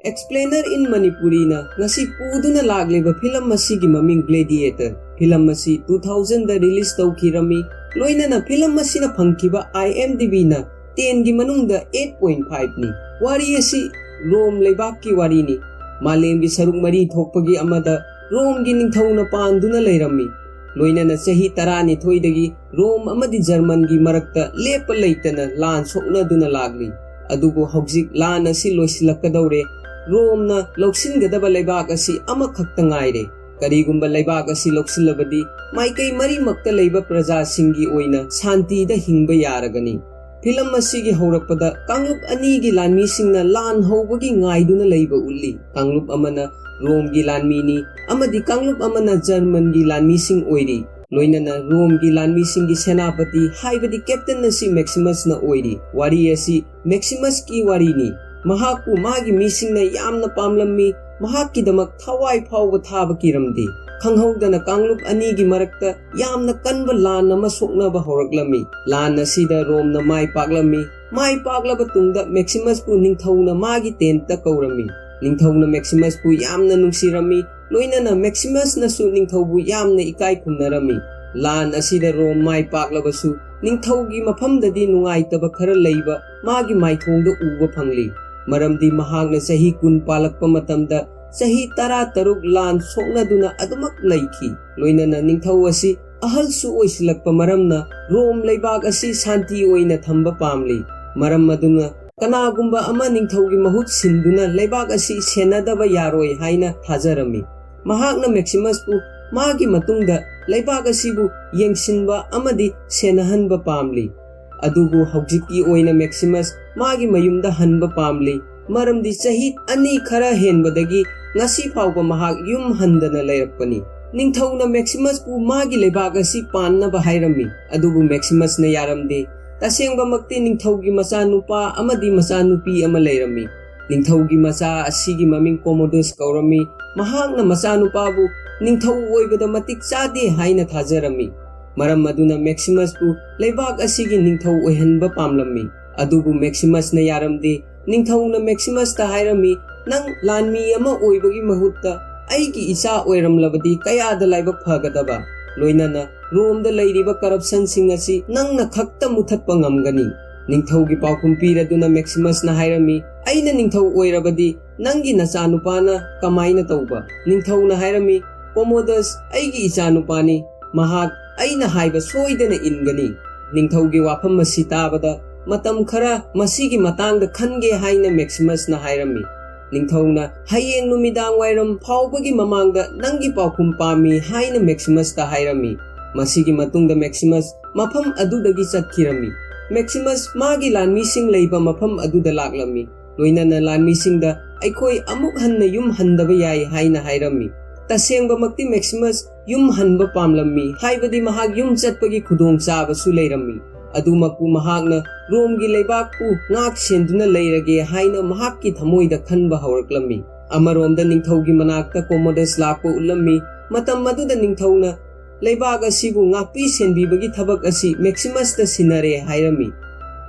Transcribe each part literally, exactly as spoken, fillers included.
Explainer in Manipuriꯅ ꯉꯁꯤ ꯄꯨꯗꯨꯅ ꯂꯥꯛꯂꯤꯕ ꯐꯤꯂꯝ ꯑꯁꯤꯒꯤ ꯃꯃꯤꯡ Gladiator꯫ ꯐꯤꯂꯝ ꯑꯁꯤ two thousandꯗ release ꯇꯧꯈꯤꯔꯝꯃꯤ꯫ ꯂꯣꯏꯅꯅ ꯐꯤꯂꯝ ꯑꯁꯤꯅ ꯐꯪꯈꯤꯕ IMDbꯅ tenꯒꯤ ꯃꯅꯨꯡꯗ eight point fiveꯅꯤ꯫ ꯋꯥꯔꯤ ꯑꯁꯤ ꯔꯣꯝ ꯂꯩꯕꯥꯛꯀꯤ ꯋꯥꯔꯤꯅꯤ꯫ ꯃꯥꯂꯦꯝꯒꯤ ꯁꯔꯨꯛ ꯃꯔꯤ ꯊꯣꯛꯄꯒꯤ ꯑꯃꯗ ꯔꯣꯝꯒꯤ ꯅꯤꯡꯊꯧꯅ ꯄꯥꯟꯗꯨꯅ ꯂꯩꯔꯝꯃꯤ꯫ ꯂꯣꯏꯅꯅ ꯆꯍꯤ ꯇꯔꯥꯅꯤꯊꯣꯏꯗꯒꯤ ꯔꯣꯝ ꯑꯃꯗꯤ ꯖꯔꯃꯟꯒꯤ ꯃꯔꯛꯇ ꯂꯦꯞꯄ ꯂꯩꯇꯅ ꯂꯥꯟ ꯁꯣꯛꯅꯗꯨꯅ ꯂꯥꯛꯂꯤ꯫ ꯑꯗꯨꯕꯨ ꯍꯧꯖꯤꯛ ꯂꯥꯟ ꯑꯁꯤ ꯂꯣꯏꯁꯤꯜꯂꯛꯀꯗꯧꯔꯦ꯫ ꯔꯣꯝꯅ ꯂꯧꯁꯤꯟꯒꯗꯕ ꯂꯩꯕꯥꯛ ꯑꯁꯤ ꯑꯃꯈꯛꯇ ꯉꯥꯏꯔꯦ꯫ ꯀꯔꯤꯒꯨꯝꯕ ꯂꯩꯕꯥꯛ ꯑꯁꯤ ꯂꯧꯁꯤꯜꯂꯕꯗꯤ ꯃꯥꯏꯀꯩ ꯃꯔꯤꯃꯛꯇ ꯂꯩꯕ ꯄ꯭ꯔꯖꯥꯁꯤꯡꯒꯤ ꯑꯣꯏꯅ ꯁꯥꯟꯇꯤꯗ ꯍꯤꯡꯕ ꯌꯥꯔꯒꯅꯤ꯫ ꯐꯤꯂꯝ ꯑꯁꯤꯒꯤ ꯍꯧꯔꯛꯄꯗ ꯀꯥꯡꯂꯨꯞ ꯑꯅꯤꯒꯤ ꯂꯥꯟꯃꯤꯁꯤꯡꯅ ꯂꯥꯟ ꯍꯧꯕꯒꯤ ꯉꯥꯏꯗꯨꯅ ꯂꯩꯕ ꯎꯠꯂꯤ꯫ ꯀꯥꯡꯂꯨꯞ ꯑꯃꯅ ꯔꯣꯝꯒꯤ ꯂꯥꯟꯃꯤꯅꯤ ꯑꯃꯗꯤ ꯀꯥꯡꯂꯨꯞ ꯑꯃꯅ ꯖꯔꯃꯟꯒꯤ ꯂꯥꯟꯃꯤꯁꯤꯡ ꯑꯣꯏꯔꯤ꯫ ꯂꯣꯏꯅꯅ ꯔꯣꯝꯒꯤ ꯂꯥꯟꯃꯤꯁꯤꯡꯒꯤ ꯁꯦꯅꯥꯄꯇꯤ ꯍꯥꯏꯕꯗꯤ captain ꯑꯁꯤ Maximusꯅ ꯑꯣꯏꯔꯤ꯫ ꯋꯥꯔꯤ ꯑꯁꯤ Maximusꯀꯤ ꯋꯥꯔꯤꯅꯤ꯫ ꯃꯍꯥꯛꯄꯨ ꯃꯥꯒꯤ ꯃꯤꯁꯤꯡꯅ ꯌꯥꯝꯅ ꯄꯥꯝꯂꯝꯃꯤ꯫ ꯃꯍꯥꯛꯀꯤꯗꯃꯛ ꯊꯋꯥꯏ ꯐꯥꯎꯕ ꯊꯥꯕ ꯀꯤꯔꯝꯗꯦ꯫ ꯈꯪꯍꯧꯗꯅ ꯀꯥꯡꯂꯨꯞ ꯑꯅꯤꯒꯤ ꯃꯔꯛꯇ ꯌꯥꯝꯅ ꯀꯟꯕ ꯂꯥꯟ ꯑꯃ ꯁꯣꯛꯅꯕ ꯍꯧꯔꯛꯂꯝꯃꯤ꯫ ꯂꯥꯟ ꯑꯁꯤꯗ ꯔꯣꯝꯅ ꯃꯥꯏ ꯄꯥꯛꯂꯝꯃꯤ꯫ ꯃꯥꯏ ꯄꯥꯛꯂꯕ ꯇꯨꯡꯗ Maximusꯄꯨ ꯅꯤꯡꯊꯧꯅ ꯃꯥꯒꯤ tentꯇ ꯀꯧꯔꯝꯃꯤ꯫ ꯅꯤꯡꯊꯧꯅ Maximusꯄꯨ ꯌꯥꯝꯅ ꯅꯨꯡꯁꯤꯔꯝꯃꯤ꯫ ꯂꯣꯏꯅꯅ Maximusꯅꯁꯨ ꯅꯤꯡꯊꯧꯕꯨ ꯌꯥꯝꯅ ꯏꯀꯥꯏ ꯈꯨꯝꯅꯔꯝꯃꯤ꯫ ꯂꯥꯟ ꯑꯁꯤꯗ ꯔꯣꯝ ꯃꯥꯏ ꯄꯥꯛꯂꯕꯁꯨ ꯅꯤꯡꯊꯧꯒꯤ ꯃꯐꯝꯗꯗꯤ ꯅꯨꯡꯉꯥꯏꯇꯕ ꯈꯔ ꯂꯩꯕ ꯃꯥꯒꯤ ꯃꯥꯏꯊꯣꯡꯗ ꯎꯕ ꯐꯪꯂꯤ꯫ ꯃꯔꯝꯗꯤ ꯃꯍꯥꯛꯅ ꯆꯍꯤ ꯀꯨꯟ ꯄꯥꯜꯂꯛꯄ ꯃꯇꯝꯗ ꯆꯍꯤ ꯇꯔꯥꯇꯔꯨꯛ ꯂꯥꯟ ꯁꯣꯛꯅꯗꯨꯅ ꯑꯗꯨꯃꯛ ꯂꯩꯈꯤ꯫ ꯂꯣꯏꯅꯅ ꯅꯤꯡꯊꯧ ꯑꯁꯤ ꯑꯍꯜꯁꯨ ꯑꯣꯏꯁꯤꯜꯂꯛꯄ ꯃꯔꯝꯅ ꯔꯣꯝ ꯂꯩꯕꯥꯛ ꯑꯁꯤ ꯁꯥꯟꯇꯤ ꯑꯣꯏꯅ ꯊꯝꯕ ꯄꯥꯝꯂꯤ꯫ ꯃꯔꯝ ꯑꯗꯨꯅ ꯀꯅꯥꯒꯨꯝꯕ ꯑꯃ ꯅꯤꯡꯊꯧꯒꯤ ꯃꯍꯨꯠ ꯁꯤꯟꯗꯨꯅ ꯂꯩꯕꯥꯛ ꯑꯁꯤ ꯁꯦꯟꯅꯗꯕ ꯌꯥꯔꯣꯏ ꯍꯥꯏꯅ ꯊꯥꯖꯔꯝꯃꯤ꯫ ꯃꯍꯥꯛꯅ Maximusꯄꯨ ꯃꯥꯒꯤ ꯃꯇꯨꯡꯗ ꯂꯩꯕꯥꯛ ꯑꯁꯤꯕꯨ ꯌꯦꯡꯁꯤꯟꯕ ꯑꯃꯗꯤ ꯁꯦꯟꯅꯍꯟꯕ ꯄꯥꯝꯂꯤ꯫ ꯑꯗꯨꯕꯨ ꯍꯧꯖꯤꯛꯀꯤ ꯑꯣꯏꯅ Maximus ꯃꯥꯒꯤ ꯃꯌꯨꯝꯗ ꯍꯟꯕ ꯄꯥꯝꯂꯤ, ꯃꯔꯝꯗꯤ ꯆꯍꯤ ꯑꯅꯤ ꯈꯔ ꯍꯦꯟꯕꯗꯒꯤ ꯉꯁꯤ ꯐꯥꯎꯕ ꯃꯍꯥꯛ ꯌꯨꯝ ꯍꯟꯗꯅ ꯂꯩꯔꯛꯄꯅꯤ꯫ ꯅꯤꯡꯊꯧꯅ Maximusꯄꯨ ꯃꯥꯒꯤ ꯂꯩꯕꯥꯛ ꯑꯁꯤ ꯄꯥꯟꯅꯕ ꯍꯥꯏꯔꯝꯃꯤ, ꯑꯗꯨꯕꯨ Maximusꯅ ꯌꯥꯔꯝꯗꯦ꯫ ꯇꯁꯦꯡꯕꯃꯛꯇꯤ ꯅꯤꯡꯊꯧꯒꯤ ꯃꯆꯥꯅꯨꯄꯥ ꯑꯃꯗꯤ ꯃꯆꯥꯅꯨꯄꯤ ꯑꯃ ꯂꯩꯔꯝꯃꯤ꯫ ꯅꯤꯡꯊꯧꯒꯤ ꯃꯆꯥ ꯑꯁꯤꯒꯤ ꯃꯃꯤꯡ Commodus ꯀꯧꯔꯝꯃꯤ꯫ ꯃꯍꯥꯛꯅ ꯃꯆꯥꯅꯨꯄꯥꯕꯨ ꯅꯤꯡꯊꯧ ꯑꯣꯏꯕꯗ ꯃꯇꯤꯛ ꯆꯥꯗꯦ ꯍꯥꯏꯅ ꯊꯥꯖꯔꯝꯃꯤ꯫ ꯃꯔꯝ ꯑꯗꯨꯅ Maximusꯄꯨ ꯂꯩꯕꯥꯛ ꯑꯁꯤꯒꯤ ꯅꯤꯡꯊꯧ ꯑꯣꯏꯍꯟꯕ ꯄꯥꯝꯂꯝꯃꯤ꯫ ꯑꯗꯨꯕꯨ Maximusꯅ ꯌꯥꯔꯝꯗꯦ꯫ ꯅꯤꯡꯊꯧꯅ Maximusꯇ ꯍꯥꯏꯔꯝꯃꯤ, ꯅꯪ ꯂꯥꯟꯃꯤ ꯑꯃ ꯑꯣꯏꯕꯒꯤ ꯃꯍꯨꯠꯇ ꯑꯩꯒꯤ ꯏꯆꯥ ꯑꯣꯏꯔꯝꯂꯕꯗꯤ ꯀꯌꯥꯗ ꯂꯥꯏꯕꯛ ꯐꯒꯗꯕ? ꯂꯣꯏꯅꯅ ꯔꯣꯝꯗ ꯂꯩꯔꯤꯕ ꯀꯔꯞꯁꯟꯁꯤꯡ ꯑꯁꯤ ꯅꯪꯅ ꯈꯛꯇ ꯃꯨꯊꯠꯄ ꯉꯝꯒꯅꯤ꯫ ꯅꯤꯡꯊꯧꯒꯤ ꯄꯥꯎꯈꯨꯝ ꯄꯤꯔꯗꯨꯅ ꯃꯦꯛꯁꯤꯃꯁꯅ ꯍꯥꯏꯔꯝꯃꯤ, "ꯑꯩꯅ ꯅꯤꯡꯊꯧ ꯑꯣꯏꯔꯕꯗꯤ ꯅꯪꯒꯤ ꯅꯆꯥꯅꯨꯄꯥꯅ ꯀꯃꯥꯏꯅ ꯇꯧꯕ?" ꯅꯤꯡꯊꯧꯅ ꯍꯥꯏꯔꯝꯃꯤ, "ꯀꯣꯃꯣꯗꯁ, ꯑꯩꯒꯤ ꯏꯆꯥꯅꯨꯄꯥꯅꯤ꯫ ꯃꯍꯥꯛ ꯑꯩꯅ ꯍꯥꯏꯕ ꯁꯣꯏꯗꯅ ꯏꯟꯒꯅꯤ꯫" ꯅꯤꯡꯊꯧꯒꯤ ꯋꯥꯐꯝ ꯑꯁꯤ ꯇꯥꯕꯗ, "ꯃꯇꯝ ꯈꯔ ꯃꯁꯤꯒꯤ ꯃꯇꯥꯡꯗ ꯈꯟꯒꯦ," ꯍꯥꯏꯅ ꯃꯦꯛꯁꯤꯃꯁꯅ ꯍꯥꯏꯔꯝꯃꯤ꯫ ꯅꯤꯡꯊꯧꯅ, "ꯍꯌꯦꯡ ꯅꯨꯃꯤꯗꯥꯡ ꯋꯥꯏꯔꯝ ꯐꯥꯎꯕꯒꯤ ꯃꯃꯥꯡꯗ ꯅꯪꯒꯤ ꯄꯥꯎꯈꯨꯝ ꯄꯥꯝꯃꯤ," ꯍꯥꯏꯅ ꯃꯦꯛꯁꯤꯃꯁꯇ ꯍꯥꯏꯔꯝꯃꯤ꯫ ꯃꯁꯤꯒꯤ ꯃꯇꯨꯡꯗ ꯃꯦꯛꯁꯤꯃꯁ ꯃꯐꯝ ꯑꯗꯨꯗꯒꯤ ꯆꯠꯈꯤꯔꯝꯃꯤ꯫ ꯃꯦꯛꯁꯤꯃꯁ ꯃꯥꯒꯤ ꯂꯥꯟꯃꯤꯁꯤꯡ ꯂꯩꯕ ꯃꯐꯝ ꯑꯗꯨꯗ ꯂꯥꯛꯂꯝꯃꯤ꯫ ꯂꯣꯏꯅꯅ ꯂꯥꯟꯃꯤꯁꯤꯡꯗ, "ꯑꯩꯈꯣꯏ ꯑꯃꯨꯛ ꯍꯟꯅ ꯌꯨꯝ ꯍꯟꯗꯕ ꯌꯥꯏ," ꯍꯥꯏꯅ ꯍꯥꯏꯔꯝꯃꯤ꯫ ꯇꯁꯦꯡꯕꯃꯛꯇꯤ ꯃꯦꯛꯁꯤꯃꯁ ꯌꯨꯝ ꯍꯟꯕ ꯄꯥꯝꯂꯝꯃꯤ, ꯍꯥꯏꯕꯗꯤ ꯃꯍꯥꯛ ꯌꯨꯝ ꯆꯠꯄꯒꯤ ꯈꯨꯗꯣꯡꯆꯥꯕꯁꯨ ꯂꯩꯔꯝꯃꯤ꯫ ꯑꯗꯨꯃꯛꯄꯨ ꯃꯍꯥꯛꯅ ꯔꯣꯝꯒꯤ ꯂꯩꯕꯥꯛꯄꯨ ꯉꯥꯛ ꯁꯦꯟꯗꯨꯅ ꯂꯩꯔꯒꯦ ꯍꯥꯏꯅ ꯃꯍꯥꯛꯀꯤ ꯊꯃꯣꯏꯗ ꯈꯟꯕ ꯍꯧꯔꯛꯂꯝꯃꯤ꯫ ꯑꯃꯔꯣꯝꯗ ꯅꯤꯡꯊꯧꯒꯤ ꯃꯅꯥꯛꯇ ꯀꯣꯃꯣꯗꯁ ꯂꯥꯛꯄ ꯎꯠꯂꯝꯃꯤ꯫ ꯃꯇꯝ ꯑꯗꯨꯗ ꯅꯤꯡꯊꯧꯅ ꯂꯩꯕꯥꯛ ꯑꯁꯤꯕꯨ ꯉꯥꯛꯄꯤ ꯁꯦꯟꯕꯤꯕꯒꯤ ꯊꯕꯛ ꯑꯁꯤ ꯃꯦꯛꯁꯤꯃꯁꯇ ꯁꯤꯟꯅꯔꯦ ꯍꯥꯏꯔꯝꯃꯤ꯫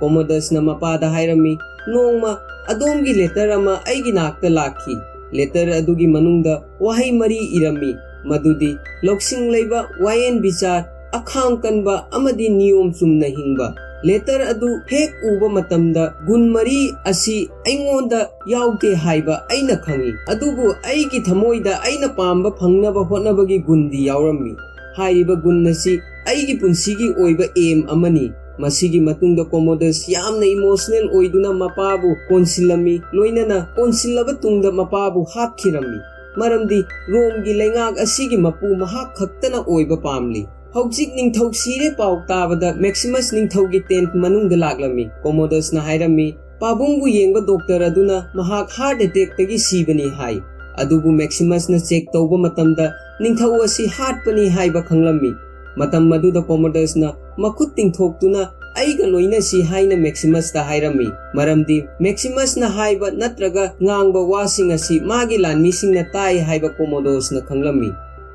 ꯀꯣꯃꯣꯗꯁꯅ ꯃꯄꯥꯗ ꯍꯥꯏꯔꯝꯃꯤ, "ꯅꯣꯡꯃ ꯑꯗꯣꯝꯒꯤ ꯂꯦꯇꯔ ꯑꯃ ꯑꯩꯒꯤ ꯅꯥꯛꯇ ꯂꯥꯛꯈꯤ꯫ ꯂꯦꯇꯔ ꯑꯗꯨꯒꯤ ꯃꯅꯨꯡꯗ ꯋꯥꯍꯩ ꯃꯔꯤ ꯏꯔꯝꯃꯤ, ꯃꯗꯨꯗꯤ ꯂꯧꯁꯤꯡ ꯂꯩꯕ, ꯋꯥꯌꯦꯟ ꯕꯤꯆꯥꯔ, ꯑꯈꯥꯡ ꯀꯟꯕ ꯑꯃꯗꯤ ꯅꯤꯌꯣꯝ ꯆꯨꯝꯅ ꯍꯤꯡꯕ꯫ ꯂꯦꯇꯔ ꯑꯗꯨ ꯍꯦꯛ ꯎꯕ ꯃꯇꯝꯗ ꯒꯨꯟ ꯃꯔꯤ ꯑꯁꯤ ꯑꯩꯉꯣꯟꯗ ꯌꯥꯎꯗꯦ ꯍꯥꯏꯕ ꯑꯩꯅ ꯈꯪꯏ, ꯑꯗꯨꯕꯨ ꯑꯩꯒꯤ ꯊꯃꯣꯏꯗ ꯑꯩꯅ ꯄꯥꯝꯕ ꯐꯪꯅꯕ ꯍꯣꯠꯅꯕꯒꯤ ꯒꯨꯟꯗꯤ ꯌꯥꯎꯔꯝꯃꯤ꯫ ꯍꯥꯏꯔꯤꯕ ꯒꯨꯟ ꯑꯁꯤ ꯑꯩꯒꯤ ꯄꯨꯟꯁꯤꯒꯤ ꯑꯣꯏꯕ ꯑꯦꯝ ꯑꯃꯅꯤ꯫" ꯃꯁꯤꯒꯤ ꯃꯇꯨꯡꯗ ꯀꯣꯃꯣꯗꯁ ꯌꯥꯝꯅ ꯏꯃꯣꯁꯅꯦꯜ ꯑꯣꯏꯗꯨꯅ ꯃꯄꯥꯕꯨ ꯀꯣꯟꯁꯤꯜꯂꯝꯃꯤ, ꯂꯣꯏꯅꯅ ꯀꯣꯟꯁꯤꯜꯂꯕ ꯇꯨꯡꯗ ꯃꯄꯥꯕꯨ ꯍꯥꯠꯈꯤꯔꯝꯃꯤ꯫ ꯃꯔꯝꯗꯤ ꯔꯣꯝꯒꯤ ꯂꯩꯉꯥꯛ ꯑꯁꯤꯒꯤ ꯃꯄꯨ ꯃꯍꯥꯛ ꯈꯛꯇꯅ ꯑꯣꯏꯕ ꯄꯥꯝꯂꯤ꯫ ꯍꯧꯖꯤꯛ ꯅꯤꯡꯊꯧ ꯁꯤꯔꯦ ꯄꯥꯎ ꯇꯥꯕꯗ ꯃꯦꯛꯁꯤꯃꯁ ꯅꯤꯡꯊꯧꯒꯤ ꯇꯦꯟꯠ ꯃꯅꯨꯡꯗ ꯂꯥꯛꯂꯝꯃꯤ꯫ ꯀꯣꯃꯣꯗꯁꯅ ꯍꯥꯏꯔꯝꯃꯤ, "ꯄꯥꯕꯨꯡꯕꯨ ꯌꯦꯡꯕ ꯗꯣꯛꯇꯔ ꯑꯗꯨꯅ ꯃꯍꯥꯛ ꯍꯥꯔꯠ ꯑꯦꯇꯦꯛꯇꯒꯤ ꯁꯤꯕꯅꯤ ꯍꯥꯏ꯫" ꯑꯗꯨꯕꯨ ꯃꯦꯛꯁꯤꯃꯁꯅ ꯆꯦꯛ ꯇꯧꯕ ꯃꯇꯝꯗ ꯅꯤꯡꯊꯧ ꯑꯁꯤ ꯍꯥꯠꯄꯅꯤ ꯍꯥꯏꯕ ꯈꯪꯂꯝꯃꯤ꯫ ꯃꯇꯝ ꯑꯗꯨꯗ ꯀꯣꯃꯣꯗꯁꯅ ꯃꯈꯨꯠ ꯇꯤꯡꯊꯣꯛꯇꯨꯅ, "ꯑꯩꯒ ꯂꯣꯏꯅꯁꯤ," ꯍꯥꯏꯅ ꯃꯦꯛꯁꯤꯃꯁꯇ ꯍꯥꯏꯔꯝꯃꯤ꯫ ꯃꯔꯝꯗꯤ ꯃꯦꯛꯁꯤꯃꯁꯅ ꯍꯥꯏꯕ ꯅꯠꯇ꯭ꯔꯒ ꯉꯥꯡꯕ ꯋꯥꯁꯤꯡ ꯑꯁꯤ ꯃꯥꯒꯤ ꯂꯥꯟꯃꯤꯁꯤꯡꯅ ꯇꯥꯏ ꯍꯥꯏꯕ ꯀꯣꯃꯣꯗꯣꯁꯅ ꯈꯪꯂꯝꯃꯤ꯫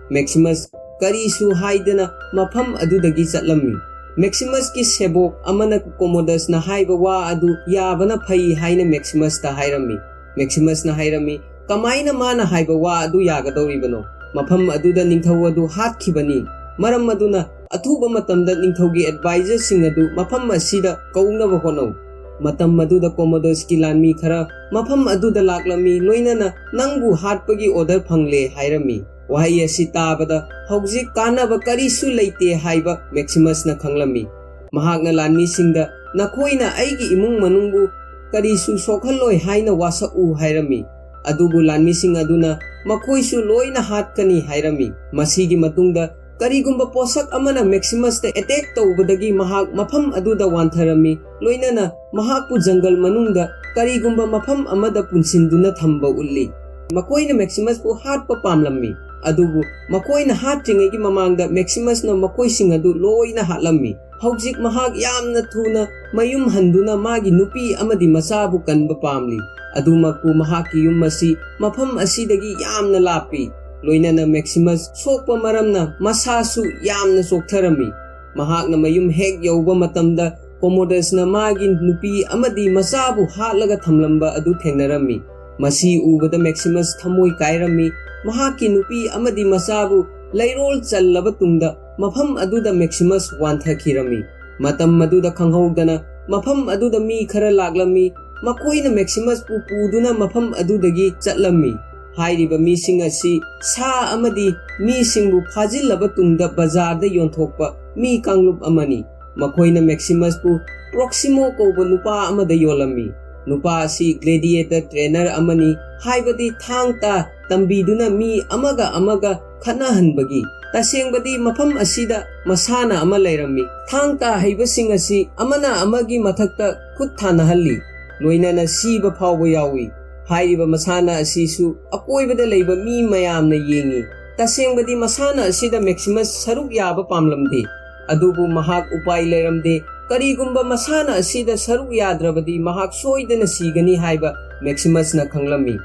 ꯃꯦꯛꯁꯤꯃꯁ ꯀꯔꯤꯁꯨ ꯍꯥꯏꯗꯅ ꯃꯐꯝ ꯑꯗꯨꯗꯒꯤ ꯆꯠꯂꯝꯃꯤ꯫ ꯃꯦꯛꯁꯤꯃꯁꯀꯤ ꯁꯦꯕꯣꯛ ꯑꯃꯅ ꯀꯣꯃꯣꯗꯁꯅ ꯍꯥꯏꯕ ꯋꯥ ꯑꯗꯨ ꯌꯥꯕꯅ ꯐꯩ ꯍꯥꯏꯅ ꯃꯦꯛꯁꯤꯃꯁꯇ ꯍꯥꯏꯔꯝꯃꯤ꯫ ꯃꯦꯛꯁꯤꯃꯁꯅ ꯍꯥꯏꯔꯝꯃꯤ, "ꯀꯃꯥꯏꯅ ꯃꯥꯅ ꯍꯥꯏꯕ ꯋꯥ ꯑꯗꯨ ꯌꯥꯒꯗꯧꯔꯤꯕꯅꯣ? ꯃꯐꯝ ꯑꯗꯨꯗ ꯅꯤꯡꯊꯧ ꯑꯗꯨ ꯍꯥꯠꯈꯤꯕꯅꯤ꯫ ꯃꯔꯝ ꯑꯗꯨꯅ ꯑꯊꯨꯕ ꯃꯇꯝꯗ ꯅꯤꯡꯊꯧꯒꯤ ꯑꯦꯗꯚꯥꯏꯖꯔꯁꯤꯡ ꯑꯗꯨ ꯃꯐꯝ ꯑꯁꯤꯗ ꯀꯧꯅꯕ ꯍꯣꯠꯅꯧ"꯫ ꯃꯇꯝ ꯑꯗꯨꯗ ꯀꯣꯃꯣꯗꯁꯀꯤ ꯂꯥꯟꯃꯤ ꯈꯔ ꯃꯐꯝ ꯑꯗꯨꯗ ꯂꯥꯛꯂꯝꯃꯤ, ꯂꯣꯏꯅꯅ "ꯅꯪꯕꯨ ꯍꯥꯠꯄꯒꯤ ꯑꯣꯔꯗꯔ ꯐꯪꯂꯦ" ꯍꯥꯏꯔꯝꯃꯤ꯫ ꯋꯥꯍꯩ ꯑꯁꯤ ꯇꯥꯕꯗ ꯍꯧꯖꯤꯛ ꯀꯥꯟꯅꯕ ꯀꯔꯤꯁꯨ ꯂꯩꯇꯦ ꯍꯥꯏꯕ ꯃꯦꯛꯁꯤꯃꯁꯅ ꯈꯪꯂꯝꯃꯤ꯫ ꯃꯍꯥꯛꯅ ꯂꯥꯟꯃꯤꯁꯤꯡꯗ, "ꯅꯈꯣꯏꯅ ꯑꯩꯒꯤ ꯏꯃꯨꯡ ꯃꯅꯨꯡꯕꯨ ꯀꯔꯤꯁꯨ ꯁꯣꯛꯍꯜꯂꯣꯏ ꯍꯥꯏꯅ ꯋꯥꯁꯛꯎ" ꯍꯥꯏꯔꯝꯃꯤ꯫ ꯑꯗꯨꯕꯨ ꯂꯥꯟꯃꯤꯁꯤꯡ ꯑꯗꯨꯅ, "ꯃꯈꯣꯏꯁꯨ ꯂꯣꯏꯅ ꯍꯥꯠꯀꯅꯤ" ꯍꯥꯏꯔꯝꯃꯤ꯫ ꯃꯁꯤꯒꯤ ꯃꯇꯨꯡꯗ ꯀꯔꯤꯒꯨꯝꯕ ꯄꯣꯠꯁꯛ ꯑꯃꯅ ꯃꯦꯛꯁꯤꯃꯁꯇ ꯑꯦꯇꯦꯛ ꯇꯧꯕꯗꯒꯤ ꯃꯍꯥꯛ ꯃꯐꯝ ꯑꯗꯨꯗ ꯋꯥꯟꯊꯔꯝꯃꯤ, ꯂꯣꯏꯅꯅ ꯃꯍꯥꯛꯄꯨ ꯖꯪꯒꯜ ꯃꯅꯨꯡꯗ ꯀꯔꯤꯒꯨꯝꯕ ꯃꯐꯝ ꯑꯃꯗ ꯄꯨꯟꯁꯤꯟꯗꯨꯅ ꯊꯝꯕ ꯎꯠꯂꯤ꯫ ꯃꯈꯣꯏꯅ ꯃꯦꯛꯁꯤꯃꯁꯄꯨ ꯍꯥꯠꯄ ꯄꯥꯝꯂꯝꯃꯤ, ꯑꯗꯨꯕꯨ ꯃꯈꯣꯏꯅ ꯍꯥꯠꯇ꯭ꯔꯤꯉꯩꯒꯤ ꯃꯃꯥꯡꯗ ꯃꯦꯛꯁꯤꯃꯁꯅ ꯃꯈꯣꯏꯁꯤꯡ ꯑꯗꯨ ꯂꯣꯏꯅ ꯍꯥꯠꯂꯝꯃꯤ꯫ ꯍꯧꯖꯤꯛ ꯃꯍꯥꯛ ꯌꯥꯝꯅ ꯊꯨꯅ ꯃꯌꯨꯝ ꯍꯟꯗꯨꯅ ꯃꯥꯒꯤ ꯅꯨꯄꯤ ꯑꯃꯗꯤ ꯃꯆꯥꯕꯨ ꯀꯟꯕ ꯄꯥꯝꯂꯤ꯫ ꯑꯗꯨꯃꯛꯄꯨ ꯃꯍꯥꯛꯀꯤ ꯌꯨꯝ ꯑꯁꯤ ꯃꯐꯝ ꯑꯁꯤꯗꯒꯤ ꯌꯥꯝꯅ ꯂꯥꯞꯄꯤ꯫ ꯂꯣꯏꯅꯅ ꯃꯦꯛꯁꯤꯃꯁ ꯁꯣꯛꯄ ꯃꯔꯝꯅ ꯃꯁꯥꯁꯨ ꯌꯥꯝꯅ ꯆꯣꯛꯊꯔꯝꯃꯤ꯫ ꯃꯍꯥꯛꯅ ꯃꯌꯨꯝ ꯍꯦꯛ ꯌꯧꯕ ꯃꯇꯝꯗ ꯀꯣꯃꯣꯗꯁꯅ ꯃꯥꯒꯤ ꯅꯨꯄꯤ ꯑꯃꯗꯤ ꯃꯆꯥꯕꯨ ꯍꯥꯠꯂꯒ ꯊꯝꯂꯝꯕ ꯑꯗꯨ ꯊꯦꯡꯅꯔꯝꯃꯤ꯫ ꯃꯁꯤ ꯎꯕꯗ ꯃꯦꯛꯁꯤꯃꯁ ꯊꯃꯣꯏ ꯀꯥꯏꯔꯝꯃꯤ꯫ ꯃꯍꯥꯛꯀꯤ ꯅꯨꯄꯤ ꯑꯃꯗꯤ ꯃꯆꯥꯕꯨ ꯂꯩꯔꯣꯜ ꯆꯜꯂꯕ ꯇꯨꯡꯗ ꯃꯐꯝ ꯑꯗꯨꯗ ꯃꯦꯛꯁꯤꯃꯁ ꯋꯥꯟꯊꯈꯤꯔꯝꯃꯤ꯫ ꯃꯇꯝ ꯑꯗꯨꯗ ꯈꯪꯍꯧꯗꯅ ꯃꯐꯝ ꯑꯗꯨꯗ ꯃꯤ ꯈꯔ ꯂꯥꯛꯂꯝꯃꯤ꯫ ꯃꯈꯣꯏꯅ ꯃꯦꯛꯁꯤꯃꯁꯄꯨ ꯄꯨꯗꯨꯅ ꯃꯐꯝ ꯑꯗꯨꯗꯒꯤ ꯆꯠꯂꯝꯃꯤ꯫ ꯍꯥꯏꯔꯤꯕ ꯃꯤꯁꯤꯡ ꯑꯁꯤ ꯁꯥ ꯑꯃꯗꯤ ꯃꯤꯁꯤꯡꯕꯨ ꯐꯥꯖꯤꯜꯂꯕ ꯇꯨꯡꯗ ꯕꯖꯥꯔꯗ ꯌꯣꯟꯊꯣꯛꯄ ꯃꯤ ꯀꯥꯡꯂꯨꯞ ꯑꯃꯅꯤ꯫ ꯃꯈꯣꯏꯅ ꯃꯦꯛꯁꯤꯃꯁꯄꯨ ꯄ꯭ꯔꯣꯛꯁꯤꯃꯣ ꯀꯧꯕ ꯅꯨꯄꯥ ꯑꯃꯗ ꯌꯣꯜꯂꯝꯃꯤ꯫ ꯅꯨꯄꯥ ꯑꯁꯤ ꯒ꯭ꯂꯦꯗꯤꯌꯦꯇꯔ ꯇ꯭ꯔꯦꯅꯔ ꯑꯃꯅꯤ, ꯍꯥꯏꯕꯗꯤ ꯊꯥꯡ ꯇꯥ ꯇꯝꯕꯤꯗꯨꯅ ꯃꯤ ꯑꯃꯒ ꯑꯃꯒ ꯈꯠꯅꯍꯟꯕꯒꯤ꯫ ꯇꯁꯦꯡꯕꯗꯤ ꯃꯐꯝ ꯑꯁꯤꯗ ꯃꯁꯥꯟꯅ ꯑꯃ ꯂꯩꯔꯝꯃꯤ꯫ ꯊꯥꯡ ꯇꯥ ꯍꯩꯕꯁꯤꯡ ꯑꯁꯤ ꯑꯃꯅ ꯑꯃꯒꯤ ꯃꯊꯛꯇ ꯈꯨꯠ ꯊꯥꯅꯍꯜꯂꯤ, ꯂꯣꯏꯅꯅ ꯁꯤꯕ ꯐꯥꯎꯕ ꯌꯥꯎꯏ꯫ ꯍꯥꯏꯔꯤꯕ ꯃꯁꯥꯟꯅ ꯑꯁꯤꯁꯨ ꯑꯀꯣꯏꯕꯗ ꯂꯩꯕ ꯃꯤ ꯃꯌꯥꯝꯅ ꯌꯦꯡꯏ꯫ ꯇꯁꯦꯡꯕꯗꯤ ꯃꯁꯥꯟꯅ ꯑꯁꯤꯗ ꯃꯦꯛꯁꯤꯃꯁ ꯁꯔꯨꯛ ꯌꯥꯕ ꯄꯥꯝꯂꯝꯗꯦ, ꯑꯗꯨꯕꯨ ꯃꯍꯥꯛ ꯎꯄꯥꯏ ꯂꯩꯔꯝꯗꯦ꯫ ꯀꯔꯤꯒꯨꯝꯕ ꯃꯁꯥꯟꯅ ꯑꯁꯤꯗ ꯁꯔꯨꯛ ꯌꯥꯗ꯭ꯔꯕꯗꯤ ꯃꯍꯥꯛ ꯁꯣꯏꯗꯅ ꯁꯤꯒꯅꯤ ꯍꯥꯏꯕ ꯃꯦꯛꯁꯤꯃꯁꯅ ꯈꯪꯂꯝꯃꯤ꯫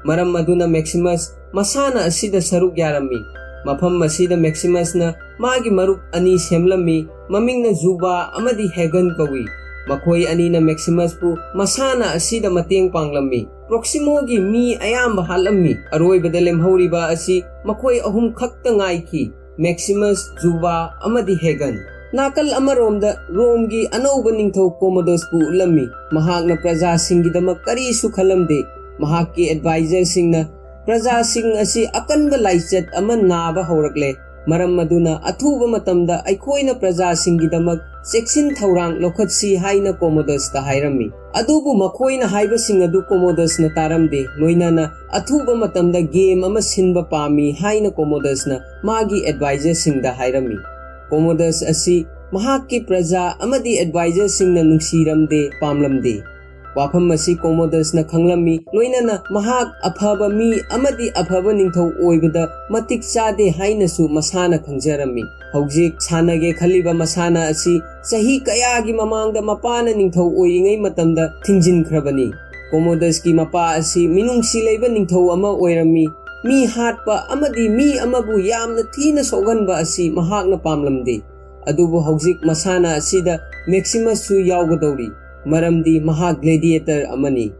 ꯃꯔꯝ ꯑꯗꯨꯅ ꯃꯦꯛꯁꯤꯃꯁ ꯃꯁꯥꯟꯅ ꯑꯁꯤꯗ ꯁꯔꯨꯛ ꯌꯥꯔꯝꯃꯤ꯫ ꯃꯐꯝ ꯑꯁꯤꯗ ꯃꯦꯛꯁꯤꯃꯁꯅ ꯃꯥꯒꯤ ꯃꯔꯨꯞ ꯑꯅꯤ ꯁꯦꯝꯂꯝꯃꯤ, ꯃꯃꯤꯡꯅ ꯖꯨꯕꯥ ꯑꯃꯗꯤ ꯍꯦꯒꯟ ꯀꯧꯏ꯫ ꯃꯈꯣꯏ ꯑꯅꯤꯅ ꯃꯦꯛꯁꯤꯃꯁꯄꯨ ꯃꯁꯥꯟꯅ ꯑꯁꯤꯗ ꯃꯇꯦꯡ ꯄꯥꯡꯂꯝꯃꯤ꯫ ꯄ꯭ꯔꯣꯛꯁꯤꯃꯣꯒꯤ ꯃꯤ ꯑꯌꯥꯝꯕ ꯍꯥꯠꯂꯝꯃꯤ꯫ ꯑꯔꯣꯏꯕꯗ ꯂꯦꯝꯍꯧꯔꯤꯕ ꯑꯁꯤ ꯃꯈꯣꯏ ꯑꯍꯨꯝ ꯈꯛꯇ ꯉꯥꯏꯈꯤ: ꯃꯦꯛꯁꯤꯃꯁ, ꯖꯨꯕꯥ ꯑꯃꯗꯤ ꯍꯦꯒꯟ꯫ ꯅꯥꯀꯜ ꯑꯃꯔꯣꯝꯗ ꯔꯣꯝꯒꯤ ꯑꯅꯧꯕ ꯅꯤꯡꯊꯧ ꯀꯣꯃꯣꯗꯁꯄꯨ ꯎꯠꯂꯝꯃꯤ꯫ ꯃꯍꯥꯛꯅ ꯄ꯭ꯔꯖꯥꯁꯤꯡꯒꯤꯗꯃꯛ ꯀꯔꯤꯁꯨ ꯈꯜꯂꯝꯗꯦ꯫ ꯃꯍꯥꯛꯀꯤ ꯑꯦꯗꯚꯥꯏꯖꯔꯁꯤꯡꯅ ꯄ꯭ꯔꯖꯥꯁꯤꯡ ꯑꯁꯤ ꯑꯀꯟꯕ ꯂꯥꯏꯆꯠ ꯑꯃ ꯅꯥꯕ ꯍꯧꯔꯛꯂꯦ, ꯃꯔꯝ ꯑꯗꯨꯅ ꯑꯊꯨꯕ ꯃꯇꯝꯗ ꯑꯩꯈꯣꯏꯅ ꯄ꯭ꯔꯖꯥꯁꯤꯡꯒꯤꯗꯃꯛ ꯆꯦꯛꯁꯤꯟ ꯊꯧꯔꯥꯡ ꯂꯧꯈꯠꯁꯤ ꯍꯥꯏꯅ ꯀꯣꯃꯣꯗꯁꯇ ꯍꯥꯏꯔꯝꯃꯤ꯫ ꯑꯗꯨꯕꯨ ꯃꯈꯣꯏꯅ ꯍꯥꯏꯕꯁꯤꯡ ꯑꯗꯨ ꯀꯣꯃꯣꯗꯁꯅ ꯇꯥꯔꯝꯗꯦ꯫ ꯂꯣꯏꯅꯅ ꯑꯊꯨꯕ ꯃꯇꯝꯗ ꯒꯦꯝ ꯑꯃ ꯁꯤꯟꯕ ꯄꯥꯝꯃꯤ ꯍꯥꯏꯅ ꯀꯣꯃꯣꯗꯁꯅ ꯃꯥꯒꯤ ꯑꯦꯗꯚꯥꯏꯖꯔꯁꯤꯡꯗ ꯍꯥꯏꯔꯝꯃꯤ꯫ ꯀꯣꯃꯣꯗꯁ ꯑꯁꯤ ꯃꯍꯥꯛꯀꯤ ꯄ꯭ꯔꯖꯥ ꯑꯃꯗꯤ ꯑꯦꯗꯚꯥꯏꯖꯔꯁꯤꯡꯅ ꯅꯨꯡꯁꯤꯔꯝꯗꯦ, ꯄꯥꯝꯂꯝꯗꯦ꯫ ꯋꯥꯐꯝ ꯑꯁꯤ ꯀꯣꯃꯣꯗꯁꯅ ꯈꯪꯂꯝꯃꯤ, ꯂꯣꯏꯅꯅ ꯃꯍꯥꯛ ꯑꯐꯕ ꯃꯤ ꯑꯃꯗꯤ ꯑꯐꯕ ꯅꯤꯡꯊꯧ ꯑꯣꯏꯕꯗ ꯃꯇꯤꯛ ꯆꯥꯗꯦ ꯍꯥꯏꯅꯁꯨ ꯃꯁꯥꯅ ꯈꯪꯖꯔꯝꯃꯤ꯫ ꯍꯧꯖꯤꯛ ꯁꯥꯟꯅꯒꯦ ꯈꯜꯂꯤꯕ ꯃꯁꯥꯟꯅ ꯑꯁꯤ ꯆꯍꯤ ꯀꯌꯥꯒꯤ ꯃꯃꯥꯡꯗ ꯃꯄꯥꯅ ꯅꯤꯡꯊꯧ ꯑꯣꯏꯔꯤꯉꯩ ꯃꯇꯝꯗ ꯊꯤꯡꯖꯤꯟꯈ꯭ꯔꯕꯅꯤ꯫ ꯀꯣꯃꯣꯗꯁꯀꯤ ꯃꯄꯥ ꯑꯁꯤ ꯃꯤꯅꯨꯡꯁꯤ ꯂꯩꯕ ꯅꯤꯡꯊꯧ ꯑꯃ ꯑꯣꯏꯔꯝꯃꯤ꯫ ꯃꯤ ꯍꯥꯠꯄ ꯑꯃꯗꯤ ꯃꯤ ꯑꯃꯕꯨ ꯌꯥꯝꯅ ꯊꯤꯅ ꯁꯣꯛꯍꯟꯕ ꯑꯁꯤ ꯃꯍꯥꯛꯅ ꯄꯥꯝꯂꯝꯗꯦ꯫ ꯑꯗꯨꯕꯨ ꯍꯧꯖꯤꯛ ꯃꯁꯥꯟꯅ ꯑꯁꯤꯗ ꯃꯦꯛꯁꯤꯃꯁꯁꯨ ꯌꯥꯎꯒꯗꯧꯔꯤ, ꯃꯔꯝꯗꯤ ꯃꯍꯥꯛ ꯒ꯭ꯂꯦꯗꯤꯌꯦꯇꯔ ꯑꯃꯅꯤ꯫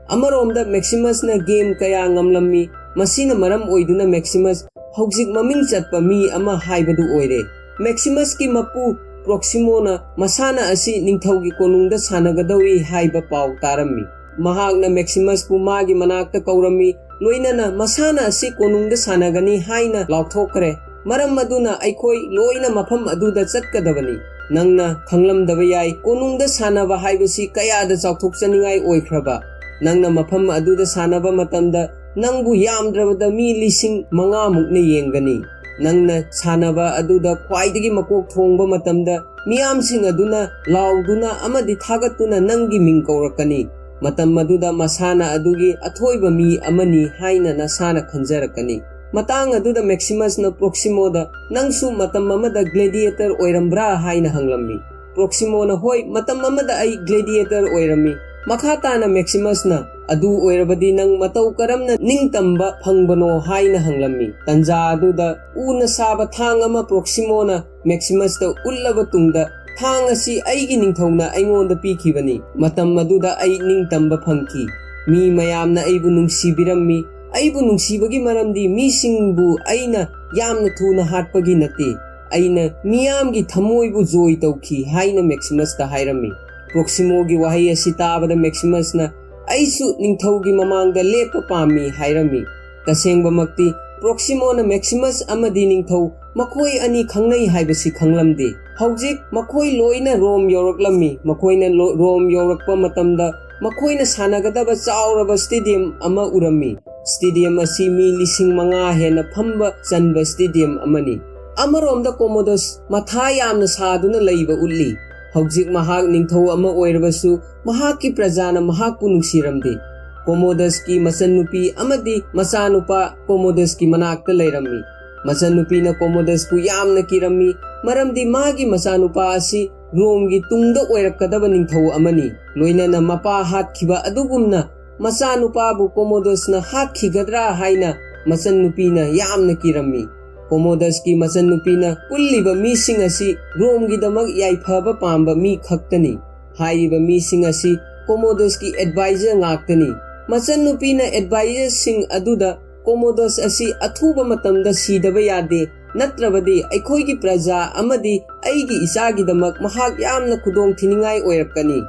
ꯑꯃꯔꯣꯝꯗ ꯃꯦꯛꯁꯤꯃꯁꯅ ꯒꯦꯝ ꯀꯌꯥ ꯉꯝꯂꯝꯃꯤ, ꯃꯁꯤꯅ ꯃꯔꯝ ꯑꯣꯏꯗꯨꯅ ꯃꯦꯛꯁꯤꯃꯁ ꯍꯧꯖꯤꯛ ꯃꯃꯤꯡ ꯆꯠꯄ ꯃꯤ ꯑꯃ ꯍꯥꯏꯕꯗꯨ ꯑꯣꯏꯔꯦ꯫ ꯃꯦꯛꯁꯤꯃꯁꯀꯤ ꯃꯄꯨ ꯄ꯭ꯔꯣꯛꯁꯤꯃꯣꯅ ꯃꯁꯥꯟꯅ ꯑꯁꯤ ꯅꯤꯡꯊꯧꯒꯤ ꯀꯣꯅꯨꯡꯗ ꯁꯥꯟꯅꯒꯗꯧꯔꯤ ꯍꯥꯏꯕ ꯄꯥꯎ ꯇꯥꯔꯝꯃꯤ꯫ ꯃꯍꯥꯛꯅ ꯃꯦꯛꯁꯤꯃꯁꯄꯨ ꯃꯥꯒꯤ ꯃꯅꯥꯛꯇ ꯀꯧꯔꯝꯃꯤ, ꯂꯣꯏꯅꯅ ꯃꯁꯥꯟꯅ ꯑꯁꯤ ꯀꯣꯅꯨꯡꯗ ꯁꯥꯟꯅꯒꯅꯤ ꯍꯥꯏꯅ ꯂꯥꯎꯊꯣꯛꯈ꯭ꯔꯦ꯫ ꯃꯔꯝ ꯑꯗꯨꯅ ꯑꯩꯈꯣꯏ ꯂꯣꯏꯅ ꯃꯐꯝ ꯑꯗꯨꯗ ꯆꯠꯀꯗꯕꯅꯤ꯫ ꯅꯪꯅ ꯈꯪꯂꯝꯗꯕ ꯌꯥꯏ, ꯀꯣꯅꯨꯡꯗ ꯁꯥꯟꯅꯕ ꯍꯥꯏꯕꯁꯤ ꯀꯌꯥꯗ ꯆꯥꯎꯊꯣꯛꯆꯅꯤꯡꯉꯥꯏ ꯑꯣꯏꯈ꯭ꯔꯕ꯫ ꯅꯪꯅ ꯃꯐꯝ ꯑꯗꯨꯗ ꯁꯥꯟꯅꯕ ꯃꯇꯝꯗ ꯅꯪꯕꯨ ꯌꯥꯝꯗ꯭ꯔꯕꯗ ꯃꯤ ꯂꯤꯁꯤꯡ ꯃꯉꯥꯃꯨꯛꯅ ꯌꯦꯡꯒꯅꯤ꯫ ꯅꯪꯅ ꯁꯥꯟꯅꯕ ꯑꯗꯨꯗ ꯈ꯭ꯋꯥꯏꯗꯒꯤ ꯃꯀꯣꯛ ꯊꯣꯡꯕ ꯃꯇꯝꯗ ꯃꯤꯌꯥꯝꯁꯤꯡ ꯑꯗꯨꯅ ꯂꯥꯎꯗꯨꯅ ꯑꯃꯗꯤ ꯊꯥꯒꯠꯇꯨꯅ ꯅꯪꯒꯤ ꯃꯤꯡ ꯀꯧꯔꯛꯀꯅꯤ꯫ ꯃꯇꯝ ꯑꯗꯨꯗ ꯃꯁꯥꯟꯅ ꯑꯗꯨꯒꯤ ꯑꯊꯣꯏꯕ ꯃꯤ ꯑꯃꯅꯤ ꯍꯥꯏꯅ ꯅꯁꯥꯅ ꯈꯟꯖꯔꯛꯀꯅꯤ꯫ ꯃꯇꯥꯡ ꯑꯗꯨꯗ ꯃꯦꯛꯁꯤꯃꯁꯅ ꯄ꯭ꯔꯣꯛꯁꯤꯃꯣꯗ, "ꯅꯪꯁꯨ ꯃꯇꯝ ꯑꯃꯗ ꯒ꯭ꯂꯦꯗꯤꯌꯦꯇꯔ ꯑꯣꯏꯔꯝꯕ꯭ꯔꯥ?" ꯍꯥꯏꯅ ꯍꯪꯂꯝꯃꯤ꯫ ꯄ꯭ꯔꯣꯛꯁꯤꯃꯣꯅ, "ꯍꯣꯏ, ꯃꯇꯝ ꯑꯃꯗ ꯑꯩ ꯒ꯭ꯂꯦꯗꯤꯌꯦꯇꯔ ꯑꯣꯏꯔꯝꯃꯤ꯫" ꯃꯈꯥ ꯇꯥꯅ ꯃꯦꯛꯁꯤꯃꯁꯅ, "ꯑꯗꯨ ꯑꯣꯏꯔꯕꯗꯤ ꯅꯪ ꯃꯇꯧ ꯀꯔꯝꯅ ꯅꯤꯡꯇꯝꯕ ꯐꯪꯕꯅꯣ?" ꯍꯥꯏꯅ ꯍꯪꯂꯝꯃꯤ꯫ ꯇꯟꯖꯥ ꯑꯗꯨꯗ ꯎꯅ ꯁꯥꯕ ꯊꯥꯡ ꯑꯃ ꯄ꯭ꯔꯣꯛꯁꯤꯃꯣꯅ ꯃꯦꯛꯁꯤꯃꯁꯇ ꯎꯠꯂꯕ ꯇꯨꯡꯗ, ꯊꯥꯡ ꯑꯁꯤ ꯑꯩꯒꯤ ꯅꯤꯡꯊꯧꯅ ꯑꯩꯉꯣꯟꯗ ꯄꯤꯈꯤꯕꯅꯤ꯫ ꯃꯇꯝ ꯑꯗꯨꯗ ꯑꯩ ꯅꯤꯡꯇꯝꯕ ꯐꯪꯈꯤ꯫ ꯃꯤ ꯃꯌꯥꯝꯅ ꯑꯩꯕꯨ ꯅꯨꯡꯁꯤꯕꯤꯔꯝꯃꯤ꯫ ꯑꯩꯕꯨ ꯅꯨꯡꯁꯤꯕꯒꯤ ꯃꯔꯝꯗꯤ ꯃꯤꯁꯤꯡꯕꯨ ꯑꯩꯅ ꯌꯥꯝꯅ ꯊꯨꯅ ꯍꯥꯠꯄꯒꯤ ꯅꯠꯇꯦ꯫ ꯑꯩꯅ ꯃꯤꯌꯥꯝꯒꯤ ꯊꯃꯣꯏꯕꯨ ꯖꯣꯏ ꯇꯧꯈꯤ ꯍꯥꯏꯅ ꯃꯦꯛꯁꯤꯃꯁꯇ ꯍꯥꯏꯔꯝꯃꯤ꯫ ꯄ꯭ꯔꯣꯛꯁꯤꯃꯣꯒꯤ ꯋꯥꯍꯩ ꯑꯁꯤ ꯇꯥꯕꯗ ꯃꯦꯛꯁꯤꯃꯁꯅ, "ꯑꯩꯁꯨ ꯅꯤꯡꯊꯧꯒꯤ ꯃꯃꯥꯡꯗ ꯂꯦꯞꯄ ꯄꯥꯝꯃꯤ" ꯍꯥꯏꯔꯝꯃꯤ꯫ ꯇꯁꯦꯡꯕꯃꯛꯇꯤ ꯄ꯭ꯔꯣꯛꯁꯤꯃꯣꯅ ꯃꯦꯛꯁꯤꯃꯁ ꯑꯃꯗꯤ ꯅꯤꯡꯊꯧ ꯃꯈꯣꯏ ꯑꯅꯤ ꯈꯪꯅꯩ ꯍꯥꯏꯕꯁꯤ ꯈꯪꯂꯝꯗꯦ꯫ ꯍꯧꯖꯤꯛ ꯃꯈꯣꯏ ꯂꯣꯏꯅ ꯔꯣꯝ ꯌꯧꯔꯛꯂꯝꯃꯤ꯫ ꯃꯈꯣꯏꯅ ꯂꯣ-, ꯔꯣꯝ ꯌꯧꯔꯛꯄ ꯃꯇꯝꯗ ꯃꯈꯣꯏꯅ ꯁꯥꯟꯅꯒꯗꯕ ꯆꯥꯎꯔꯕ ꯁ꯭ꯇꯦꯗꯤꯌꯝ ꯑꯃ ꯎꯔꯝꯃꯤ꯫ ꯁ꯭ꯇꯦꯗꯤꯌꯝ ꯑꯁꯤ ꯃꯤ ꯂꯤꯁꯤꯡ ꯃꯉꯥ ꯍꯦꯟꯅ ꯐꯝꯕ ꯆꯟꯕ ꯁ꯭ꯇꯦꯗꯤꯌꯝ ꯑꯃꯅꯤ꯫ ꯑꯃꯔꯣꯝꯗ ꯀꯣꯃꯣꯗꯁ ꯃꯊꯥ ꯌꯥꯝꯅ ꯁꯥꯗꯨꯅ ꯂꯩꯕ ꯎꯠꯂꯤ꯫ ꯍꯧꯖꯤꯛ ꯃꯍꯥꯛ ꯅꯤꯡꯊꯧ ꯑꯃ ꯑꯣꯏꯔꯕꯁꯨ ꯃꯍꯥꯛꯀꯤ ꯄ꯭ꯔꯖꯥꯅ ꯃꯍꯥꯛꯄꯨ ꯅꯨꯡꯁꯤꯔꯝꯗꯦ꯫ ꯀꯣꯃꯣꯗꯁꯀꯤ ꯃꯆꯟꯅꯨꯄꯤ ꯑꯃꯗꯤ ꯃꯆꯥꯅꯨꯄꯥ ꯀꯣꯃꯣꯗꯁꯀꯤ ꯃꯅꯥꯛꯇ ꯂꯩꯔꯝꯃꯤ꯫ ꯃꯆꯟꯅꯨꯄꯤꯅ ꯀꯣꯃꯣꯗꯁꯄꯨ ꯌꯥꯝꯅ ꯀꯤꯔꯝꯃꯤ, ꯃꯔꯝꯗꯤ ꯃꯥꯒꯤ ꯃꯆꯥꯅꯨꯄꯥ ꯑꯁꯤ ꯔꯣꯝꯒꯤ ꯇꯨꯡꯗ ꯑꯣꯏꯔꯛꯀꯗꯕ ꯅꯤꯡꯊꯧ ꯑꯃꯅꯤ꯫ ꯂꯣꯏꯅꯅ ꯃꯄꯥ ꯍꯥꯠꯈꯤꯕ ꯑꯗꯨꯒꯨꯝꯅ ꯃꯆꯥꯅꯨꯄꯥꯕꯨ ꯀꯣꯃꯣꯗꯁꯅ ꯍꯥꯠꯈꯤꯒꯗ꯭ꯔꯥ ꯍꯥꯏꯅ ꯃꯆꯟꯅꯨꯄꯤꯅ ꯌꯥꯝꯅ ꯀꯤꯔꯝꯃꯤ꯫ ꯀꯣꯃꯣꯗꯁꯀꯤ ꯃꯆꯟꯅꯨꯄꯤꯅ ꯄꯨꯜꯂꯤꯕ ꯃꯤꯁꯤꯡ ꯑꯁꯤ ꯔꯣꯝꯒꯤꯗꯃꯛ ꯌꯥꯏꯐꯕ ꯄꯥꯝꯕ ꯃꯤ ꯈꯛꯇꯅꯤ꯫ ꯍꯥꯏꯔꯤꯕ ꯃꯤꯁꯤꯡ ꯑꯁꯤ ꯀꯣꯃꯣꯗꯁꯀꯤ ꯑꯦꯗꯚꯥꯏꯖꯔ ꯉꯥꯛꯇꯅꯤ꯫ ꯃꯆꯟꯅꯨꯄꯤꯅ ꯑꯦꯗꯚꯥꯏꯖꯔꯁꯤꯡ ꯑꯗꯨꯗ ꯀꯣꯃꯣꯗꯁ ꯑꯁꯤ ꯑꯊꯨꯕ ꯃꯇꯝꯗ ꯁꯤꯗꯕ ꯌꯥꯗꯦ, ꯅꯠꯇ꯭ꯔꯕꯗꯤ ꯑꯩꯈꯣꯏꯒꯤ ꯄ꯭ꯔꯖꯥ ꯑꯃꯗꯤ ꯑꯩꯒꯤ ꯏꯆꯥꯒꯤꯗꯃꯛ ꯃꯍꯥꯛ ꯌꯥꯝꯅ ꯈꯨꯗꯣꯡ ꯊꯤꯅꯤꯡꯉꯥꯏ ꯑꯣꯏꯔꯛꯀꯅꯤ꯫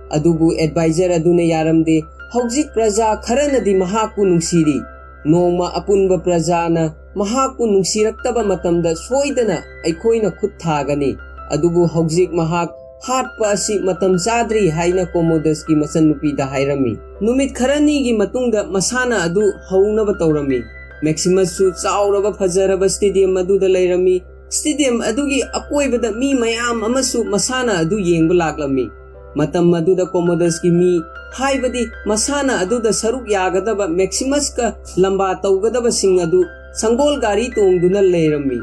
ꯑꯗꯨꯕꯨ ꯑꯦꯗꯚꯥꯏꯖꯔ ꯑꯗꯨꯅ ꯌꯥꯔꯝꯗꯦ꯫ ꯍꯧꯖꯤꯛ ꯄ꯭ꯔꯖꯥ ꯈꯔꯅꯗꯤ ꯃꯍꯥꯛꯄꯨ ꯅꯨꯡꯁꯤꯔꯤ꯫ ꯅꯣꯡꯃ ꯑꯄꯨꯟꯕ ꯄ꯭ꯔꯖꯥꯅ ꯃꯍꯥꯛꯄꯨ ꯅꯨꯡꯁꯤꯔꯛꯇꯕ ꯃꯇꯝꯗ ꯁꯣꯏꯗꯅ ꯑꯩꯈꯣꯏꯅ ꯈꯨꯠ ꯊꯥꯒꯅꯤ꯫ ꯑꯗꯨꯕꯨ ꯍꯧꯖꯤꯛ ꯃꯍꯥꯛ ꯍꯥꯠꯄ ꯑꯁꯤ ꯃꯇꯝ ꯆꯥꯗ꯭ꯔꯤ ꯍꯥꯏꯅ ꯀꯣꯃꯣꯗꯁꯀꯤ ꯃꯆꯟꯅꯨꯄꯤꯗ ꯍꯥꯏꯔꯝꯃꯤ꯫ ꯅꯨꯃꯤꯠ ꯈꯔꯅꯤꯒꯤ ꯃꯇꯨꯡꯗ ꯃꯁꯥꯟꯅ ꯑꯗꯨ ꯍꯧꯅꯕ ꯇꯧꯔꯝꯃꯤ꯫ ꯃꯦꯛꯁꯤꯃꯁꯁꯨ ꯆꯥꯎꯔꯕ ꯐꯖꯔꯕ ꯁ꯭ꯇꯦꯗꯤꯌꯝ ꯑꯗꯨꯗ ꯂꯩꯔꯝꯃꯤ꯫ ꯁ꯭ꯇꯦꯗꯤꯌꯝ ꯑꯗꯨꯒꯤ ꯑꯀꯣꯏꯕꯗ ꯃꯤ ꯃꯌꯥꯝ ꯑꯃꯁꯨ ꯃꯁꯥꯟꯅ ꯑꯗꯨ ꯌꯦꯡꯕ ꯂꯥꯛꯂꯝꯃꯤ꯫ ꯃꯇꯝ ꯑꯗꯨꯗ ꯀꯣꯃꯣꯗꯁꯀꯤ ꯃꯤ, ꯍꯥꯏꯕꯗꯤ ꯃꯁꯥꯟꯅ ꯑꯗꯨꯗ ꯁꯔꯨꯛ ꯌꯥꯒꯗꯕ ꯃꯦꯛꯁꯤꯃꯁꯀ ꯂꯝꯕꯥ ꯇꯧꯒꯗꯕꯁꯤꯡ ꯑꯗꯨ ꯁꯪꯒꯣꯜ ꯒꯥꯔꯤ ꯇꯣꯡꯗꯨꯅ ꯂꯩꯔꯝꯃꯤ꯫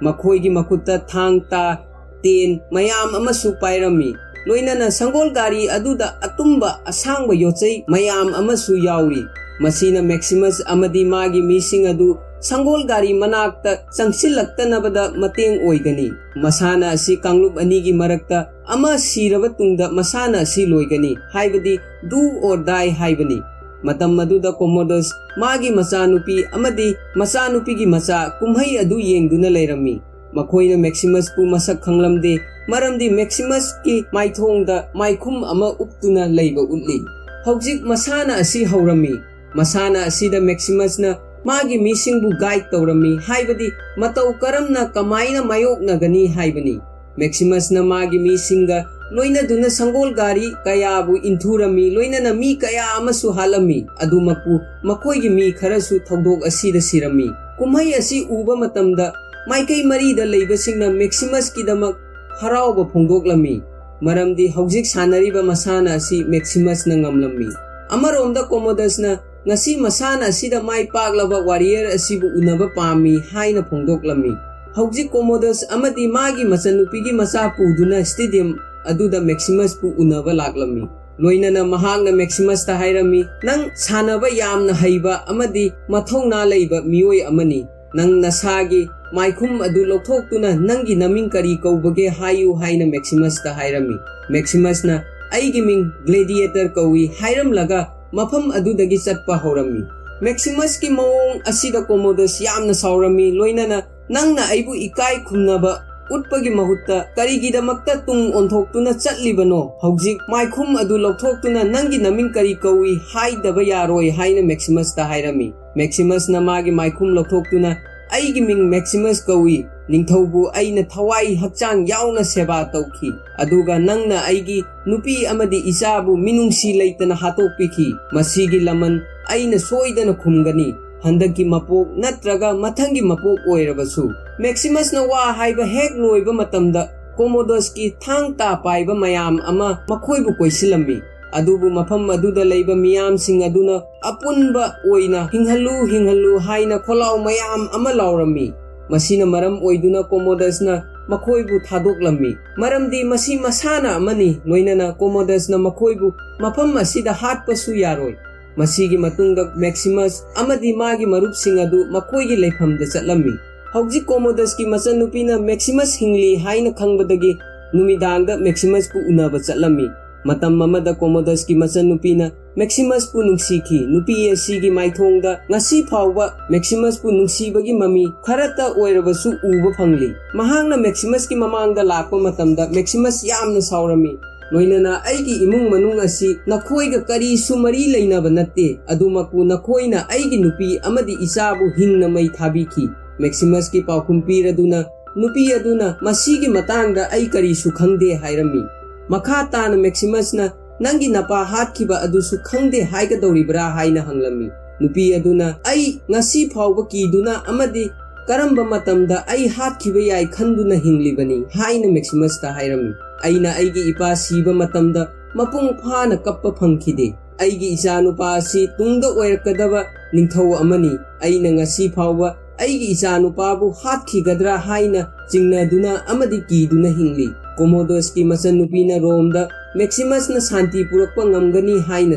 ꯃꯈꯣꯏꯒꯤ ꯃꯈꯨꯠꯇ ꯊꯥꯡ ꯇꯥ, ꯇꯦꯟ ꯃꯌꯥꯝ ꯑꯃꯁꯨ ꯄꯥꯏꯔꯝꯃꯤ꯫ ꯂꯣꯏꯅꯅ ꯁꯪꯒꯣꯜ ꯒꯥꯔꯤ ꯑꯗꯨꯗ ꯑꯇꯨꯝꯕ ꯑꯁꯥꯡꯕ ꯌꯣꯠꯆꯩ ꯃꯌꯥꯝ ꯑꯃꯁꯨ ꯌꯥꯎꯔꯤ꯫ ꯃꯁꯤꯅ ꯃꯦꯛꯁꯤꯃꯁ ꯑꯃꯗꯤ ꯃꯥꯒꯤ ꯃꯤꯁꯤꯡ ꯑꯗꯨ ꯁꯪꯒꯣꯜ ꯒꯥꯔꯤ ꯃꯅꯥꯛꯇ ꯆꯪꯁꯤꯜꯂꯛꯇꯅꯕꯗ ꯃꯇꯦꯡ ꯑꯣꯏꯒꯅꯤ꯫ ꯃꯁꯥꯟꯅ ꯑꯁꯤ ꯀꯥꯡꯂꯨꯞ ꯑꯅꯤꯒꯤ ꯃꯔꯛꯇ ꯑꯃ ꯁꯤꯔꯕ ꯇꯨꯡꯗ ꯃꯁꯥꯟꯅ ꯑꯁꯤ ꯂꯣꯏꯒꯅꯤ, ꯍꯥꯏꯕꯗꯤ do or die ꯍꯥꯏꯕꯅꯤ꯫ ꯃꯇꯝ ꯑꯗꯨꯗ ꯀꯣꯃꯣꯗꯁ ꯃꯥꯒꯤ ꯃꯆꯥꯅꯨꯄꯤ ꯑꯃꯗꯤ ꯃꯆꯥꯅꯨꯄꯤꯒꯤ ꯃꯆꯥ ꯀꯨꯝꯍꯩ ꯑꯗꯨ ꯌꯦꯡꯗꯨꯅ ꯂꯩꯔꯝꯃꯤ꯫ ꯃꯈꯣꯏꯅ ꯃꯦꯛꯁꯤꯃꯁꯄꯨ ꯃꯁꯛ ꯈꯪꯂꯝꯗꯦ, ꯃꯔꯝꯗꯤ ꯃꯦꯛꯁꯤꯃꯁꯀꯤ ꯃꯥꯏꯊꯣꯡꯗ ꯃꯥꯏꯈꯨꯝ ꯑꯃ ꯎꯞꯇꯨꯅ ꯂꯩꯕ ꯎꯠꯂꯤ꯫ ꯍꯧꯖꯤꯛ ꯃꯁꯥꯟꯅ ꯑꯁꯤ ꯍꯧꯔꯝꯃꯤ꯫ ꯃꯁꯥꯟꯅ ꯑꯁꯤꯗ ꯃꯦꯛꯁꯤꯃꯁꯅ ꯃꯥꯒꯤ ꯃꯤꯁꯤꯡꯕꯨ ꯒꯥꯏꯗ ꯇꯧꯔꯝꯃꯤ, ꯍꯥꯏꯕꯗꯤ ꯃꯇꯧ ꯀꯔꯝꯅ ꯀꯃꯥꯏꯅ ꯃꯥꯌꯣꯛꯅꯒꯅꯤ ꯍꯥꯏꯕꯅꯤ꯫ ꯃꯦꯛꯁꯤꯃꯁꯅ ꯃꯥꯒꯤ ꯃꯤꯁꯤꯡꯒ ꯂꯣꯏꯅꯗꯨꯅ ꯁꯪꯒꯣꯜ ꯒꯥꯔꯤ ꯀꯌꯥꯕꯨ ꯏꯟꯊꯨꯔꯝꯃꯤ, ꯂꯣꯏꯅꯅ ꯃꯤ ꯀꯌꯥ ꯑꯃꯁꯨ ꯍꯥꯠꯂꯝꯃꯤ꯫ ꯑꯗꯨꯃꯛꯄꯨ ꯃꯈꯣꯏꯒꯤ ꯃꯤ ꯈꯔꯁꯨ ꯊꯧꯗꯣꯛ ꯑꯁꯤꯗ ꯁꯤꯔꯝꯃꯤ꯫ ꯀꯨꯝꯍꯩ ꯑꯁꯤ ꯎꯕ ꯃꯇꯝꯗ ꯃꯥꯏꯀꯩ ꯃꯔꯤꯗ ꯂꯩꯕꯁꯤꯡꯅ ꯃꯦꯛꯁꯤꯃꯁꯀꯤꯗꯃꯛ ꯍꯔꯥꯎꯕ ꯐꯣꯡꯗꯣꯛꯂꯝꯃꯤ, ꯃꯔꯝꯗꯤ ꯍꯧꯖꯤꯛ ꯁꯥꯟꯅꯔꯤꯕ ꯃꯁꯥꯟꯅ ꯑꯁꯤ ꯃꯦꯛꯁꯤꯃꯁꯅ ꯉꯝꯂꯝꯃꯤ꯫ ꯑꯃꯔꯣꯝꯗ ꯀꯣꯃꯣꯗꯁꯅ ꯉꯁꯤ ꯃꯁꯥꯟꯅ ꯑꯁꯤꯗ ꯃꯥꯏ ꯄꯥꯛꯂꯕ ꯋꯥꯔꯤꯌꯔ ꯑꯁꯤꯕꯨ ꯎꯅꯕ ꯄꯥꯝꯃꯤ ꯍꯥꯏꯅ ꯐꯣꯡꯗꯣꯛꯂꯝꯃꯤ꯫ ꯍꯧꯖꯤꯛ ꯀꯣꯃꯣꯗꯁ ꯑꯃꯗꯤ ꯃꯥꯒꯤ ꯃꯆꯟꯅꯨꯄꯤꯒꯤ ꯃꯆꯥ ꯄꯨꯗꯨꯅ ꯁ꯭ꯇꯦꯗꯤꯌꯝ ꯑꯗꯨꯗ ꯃꯦꯛꯁꯤꯃꯁꯄꯨ ꯎꯅꯕ ꯂꯥꯛꯂꯝꯃꯤ꯫ ꯂꯣꯏꯅꯅ ꯃꯍꯥꯛꯅ ꯃꯦꯛꯁꯤꯃꯁꯇ ꯍꯥꯏꯔꯝꯃꯤ, "ꯅꯪ ꯁꯥꯟꯅꯕ ꯌꯥꯝꯅ ꯍꯩꯕ ꯑꯃꯗꯤ ꯃꯊꯧꯅꯥ ꯂꯩꯕ ꯃꯤꯑꯣꯏ ꯑꯃꯅꯤ꯫ ꯅꯪ ꯅꯁꯥꯒꯤ ꯃꯥꯏꯈꯨꯝ ꯑꯗꯨ ꯂꯧꯊꯣꯛꯇꯨꯅ ꯅꯪꯒꯤ ꯅꯃꯤꯡ ꯀꯔꯤ ꯀꯧꯕꯒꯦ ꯍꯥꯏꯌꯨ" ꯍꯥꯏꯅ ꯃꯦꯛꯁꯤꯃꯁꯇ ꯍꯥꯏꯔꯝꯃꯤ꯫ ꯃꯦꯛꯁꯤꯃꯁꯅ "ꯑꯩꯒꯤ ꯃꯤꯡ ꯒ꯭ꯂꯦꯗꯤꯌꯦꯇꯔ ꯀꯧꯏ" ꯍꯥꯏꯔꯝꯂꯒ ꯃꯐꯝ ꯑꯗꯨꯗꯒꯤ ꯆꯠꯄ ꯍꯧꯔꯝꯃꯤ꯫ ꯃꯦꯛꯁꯤꯃꯁꯀꯤ ꯃꯑꯣꯡ ꯑꯁꯤꯗ ꯀꯣꯃꯣꯗꯁ ꯌꯥꯝꯅ ꯁꯥꯎꯔꯝꯃꯤ, ꯂꯣꯏꯅꯅ "ꯅꯪꯅ ꯑꯩꯕꯨ ꯏꯀꯥꯏ ꯈꯨꯝꯅꯕ ꯎꯠꯄꯒꯤ ꯃꯍꯨꯠꯇ ꯀꯔꯤꯒꯤꯗꯃꯛꯇ ꯇꯨꯡ ꯑꯣꯟꯊꯣꯛꯇꯨꯅ ꯆꯠꯂꯤꯕꯅꯣ? ꯍꯧꯖꯤꯛ ꯃꯥꯏꯈꯨꯝ ꯑꯗꯨ ꯂꯧꯊꯣꯛꯇꯨꯅ ꯅꯪꯒꯤ ꯅꯃꯤꯡ ꯀꯔꯤ ꯀꯧꯏ ꯍꯥꯏꯗꯕ ꯌꯥꯔꯣꯏ" ꯍꯥꯏꯅ ꯃꯦꯛꯁꯤꯃꯁꯇ ꯍꯥꯏꯔꯝꯃꯤ꯫ ꯃꯦꯛꯁꯤꯃꯁꯅ ꯃꯥꯒꯤ ꯃꯥꯏꯈꯨꯝ ꯂꯧꯊꯣꯛꯇꯨꯅ "ꯑꯩꯒꯤ ꯃꯤꯡ ꯃꯦꯛꯁꯤꯃꯁ ꯀꯧꯏ꯫ ꯅꯤꯡꯊꯧꯕꯨ ꯑꯩꯅ ꯊꯋꯥꯏ ꯍꯛꯆꯥꯡ ꯌꯥꯎꯅ ꯁꯦꯕꯥ ꯇꯧꯈꯤ꯫ ꯑꯗꯨꯒ ꯅꯪꯅ ꯑꯩꯒꯤ ꯅꯨꯄꯤ ꯑꯃꯗꯤ ꯏꯆꯥꯕꯨ ꯃꯤꯅꯨꯡꯁꯤ ꯂꯩꯇꯅ ꯍꯥꯠꯇꯣꯛꯄꯤꯈꯤ꯫ ꯃꯁꯤꯒꯤ ꯂꯃꯟ ꯑꯩꯅ ꯁꯣꯏꯗꯅ ꯈꯨꯝꯒꯅꯤ꯫ ꯍꯟꯗꯛꯀꯤ ꯃꯄꯣꯛ ꯅꯠꯇ꯭ꯔꯒ ꯃꯊꯪꯒꯤ ꯃꯄꯣꯛ ꯑꯣꯏꯔꯕꯁꯨ꯫" ꯃꯦꯛꯁꯤꯃꯁꯅ ꯋꯥ ꯍꯥꯏꯕ ꯍꯦꯛ ꯂꯣꯏꯕ ꯃꯇꯝꯗ ꯀꯣꯃꯣꯗꯁꯀꯤ ꯊꯥꯡ ꯇꯥ ꯄꯥꯏꯕ ꯃꯌꯥꯝ ꯑꯃ ꯃꯈꯣꯏꯕꯨ ꯀꯣꯏꯁꯤꯜꯂꯝꯃꯤ꯫ ꯑꯗꯨꯕꯨ ꯃꯐꯝ ꯑꯗꯨꯗ ꯂꯩꯕ ꯃꯤꯌꯥꯝꯁꯤꯡ ꯑꯗꯨꯅ ꯑꯄꯨꯟꯕ ꯑꯣꯏꯅ "ꯍꯤꯡꯍꯜꯂꯨ, ꯍꯤꯡꯍꯜꯂꯨ" ꯍꯥꯏꯅ ꯈꯣꯜꯂꯥꯎ ꯃꯌꯥꯝ ꯑꯃ ꯂꯥꯎꯔꯝꯃꯤ꯫ ꯃꯁꯤꯅ ꯃꯔꯝ ꯑꯣꯏꯗꯨꯅ ꯀꯣꯃꯣꯗꯁꯅ ꯃꯈꯣꯏꯕꯨ ꯊꯥꯗꯣꯛꯂꯝꯃꯤ, ꯃꯔꯝꯗꯤ ꯃꯁꯤ ꯃꯁꯥꯟꯅ ꯑꯃꯅꯤ, ꯂꯣꯏꯅꯅ ꯀꯣꯃꯣꯗꯁꯅ ꯃꯈꯣꯏꯕꯨ ꯃꯐꯝ ꯑꯁꯤꯗ ꯍꯥꯠꯄꯁꯨ ꯌꯥꯔꯣꯏ꯫ ꯃꯁꯤꯒꯤ ꯃꯇꯨꯡꯗ ꯃꯦꯛꯁꯤꯃꯁ ꯑꯃꯗꯤ ꯃꯥꯒꯤ ꯃꯔꯨꯞꯁꯤꯡ ꯑꯗꯨ ꯃꯈꯣꯏꯒꯤ ꯂꯩꯐꯝꯗ ꯆꯠꯂꯝꯃꯤ꯫ ꯍꯧꯖꯤꯛ ꯀꯣꯃꯣꯗꯁꯀꯤ ꯃꯆꯟꯅꯨꯄꯤꯅ ꯃꯦꯛꯁꯤꯃꯁ ꯍꯤꯡꯂꯤ ꯍꯥꯏꯅ ꯈꯪꯕꯗꯒꯤ ꯅꯨꯃꯤꯗꯥꯡꯗ ꯃꯦꯛꯁꯤꯃꯁꯄꯨ ꯎꯅꯕ ꯆꯠꯂꯝꯃꯤ꯫ ꯃꯇꯝ ꯑꯃꯗ ꯀꯣꯃꯣꯗꯁꯀꯤ ꯃꯆꯟꯅꯨꯄꯤꯅ ꯃꯦꯛꯁꯤꯃꯁꯄꯨ ꯅꯨꯡꯁꯤꯈꯤ꯫ ꯅꯨꯄꯤ ꯑꯁꯤꯒꯤ ꯃꯥꯏꯊꯣꯡꯗ ꯉꯁꯤ ꯐꯥꯎꯕ ꯃꯦꯛꯁꯤꯃꯁꯄꯨ ꯅꯨꯡꯁꯤꯕꯒꯤ ꯃꯃꯤ ꯈꯔꯇ ꯑꯣꯏꯔꯕꯁꯨ ꯎꯕ ꯐꯪꯂꯤ꯫ ꯃꯍꯥꯛꯅ ꯃꯦꯛꯁꯤꯃꯁꯀꯤ ꯃꯃꯥꯡꯗ ꯂꯥꯛꯄ ꯃꯇꯝꯗ ꯃꯦꯛꯁꯤꯃꯁ ꯌꯥꯝꯅ ꯁꯥꯎꯔꯝꯃꯤ꯫ ꯂꯣꯏꯅꯅ ꯑꯩꯒꯤ ꯏꯃꯨꯡ ꯃꯅꯨꯡ ꯑꯁꯤ ꯅꯈꯣꯏꯒ ꯀꯔꯤꯁꯨ ꯃꯔꯤ ꯂꯩꯅꯕ ꯅꯠꯇꯦ, ꯑꯗꯨꯃꯛꯄꯨ ꯅꯈꯣꯏꯅ ꯑꯩꯒꯤ ꯅꯨꯄꯤ ꯑꯃꯗꯤ ꯏꯆꯥꯕꯨ ꯍꯤꯡꯅ ꯃꯩ ꯊꯥꯕꯤꯈꯤ꯫ ꯃꯦꯛꯁꯤꯃꯁꯀꯤ ꯄꯥꯎꯈꯨꯝ ꯄꯤꯔꯗꯨꯅ ꯅꯨꯄꯤ ꯑꯗꯨꯅ ꯃꯁꯤꯒꯤ ꯃꯇꯥꯡꯗ ꯑꯩ ꯀꯔꯤꯁꯨ ꯈꯪꯗꯦ ꯍꯥꯏꯔꯝꯃꯤ꯫ ꯃꯈꯥ ꯇꯥꯅ ꯃꯦꯛꯁꯤꯃꯁꯅ ꯅꯪꯒꯤ ꯅꯄꯥ ꯍꯥꯠꯈꯤꯕ ꯑꯗꯨꯁꯨ ꯈꯪꯗꯦ ꯍꯥꯏꯒꯗꯧꯔꯤꯕ꯭ꯔꯥ ꯍꯥꯏꯅ ꯍꯪꯂꯝꯃꯤ꯫ ꯅꯨꯄꯤ ꯑꯗꯨꯅ ꯑꯩ ꯉꯁꯤ ꯐꯥꯎꯕ ꯀꯤꯗꯨꯅ ꯑꯃꯗꯤ ꯀꯔꯝꯕ ꯃꯇꯝꯗ ꯑꯩ ꯍꯥꯠꯈꯤꯕ ꯌꯥꯏ ꯈꯟꯗꯨꯅ ꯍꯤꯡꯂꯤꯕꯅꯤ ꯍꯥꯏꯅ ꯃꯦꯛꯁꯤꯃꯁꯇ ꯍꯥꯏꯔꯝꯃꯤ꯫ ꯑꯩꯅ ꯑꯩꯒꯤ ꯏꯄꯥ ꯁꯤꯕ ꯃꯇꯝꯗ ꯃꯄꯨꯡ ꯐꯥꯅ ꯀꯞꯄ ꯐꯪꯈꯤꯗꯦ꯫ ꯑꯩꯒꯤ ꯏꯆꯥꯅꯨꯄꯥ ꯑꯁꯤ ꯇꯨꯡꯗ ꯑꯣꯏꯔꯛꯀꯗꯕ ꯅꯤꯡꯊꯧ ꯑꯃꯅꯤ꯫ ꯑꯩꯅ ꯉꯁꯤ ꯐꯥꯎꯕ ꯑꯩꯒꯤ ꯏꯆꯥꯅꯨꯄꯥꯕꯨ ꯍꯥꯠꯈꯤꯒꯗ꯭ꯔꯥ ꯍꯥꯏꯅ ꯆꯤꯡꯅꯗꯨꯅ ꯑꯃꯗꯤ ꯀꯤꯗꯨꯅ ꯍꯤꯡꯂꯤ꯫ ꯀꯣꯃꯣꯗꯣꯁꯀꯤ ꯃꯆꯟꯅꯨꯄꯤꯅ ꯔꯣꯝꯗ ꯃꯦꯛꯁꯤꯃꯁꯅ ꯁꯥꯟꯇꯤ ꯄꯨꯔꯛꯄ ꯉꯝꯒꯅꯤ ꯍꯥꯏꯅ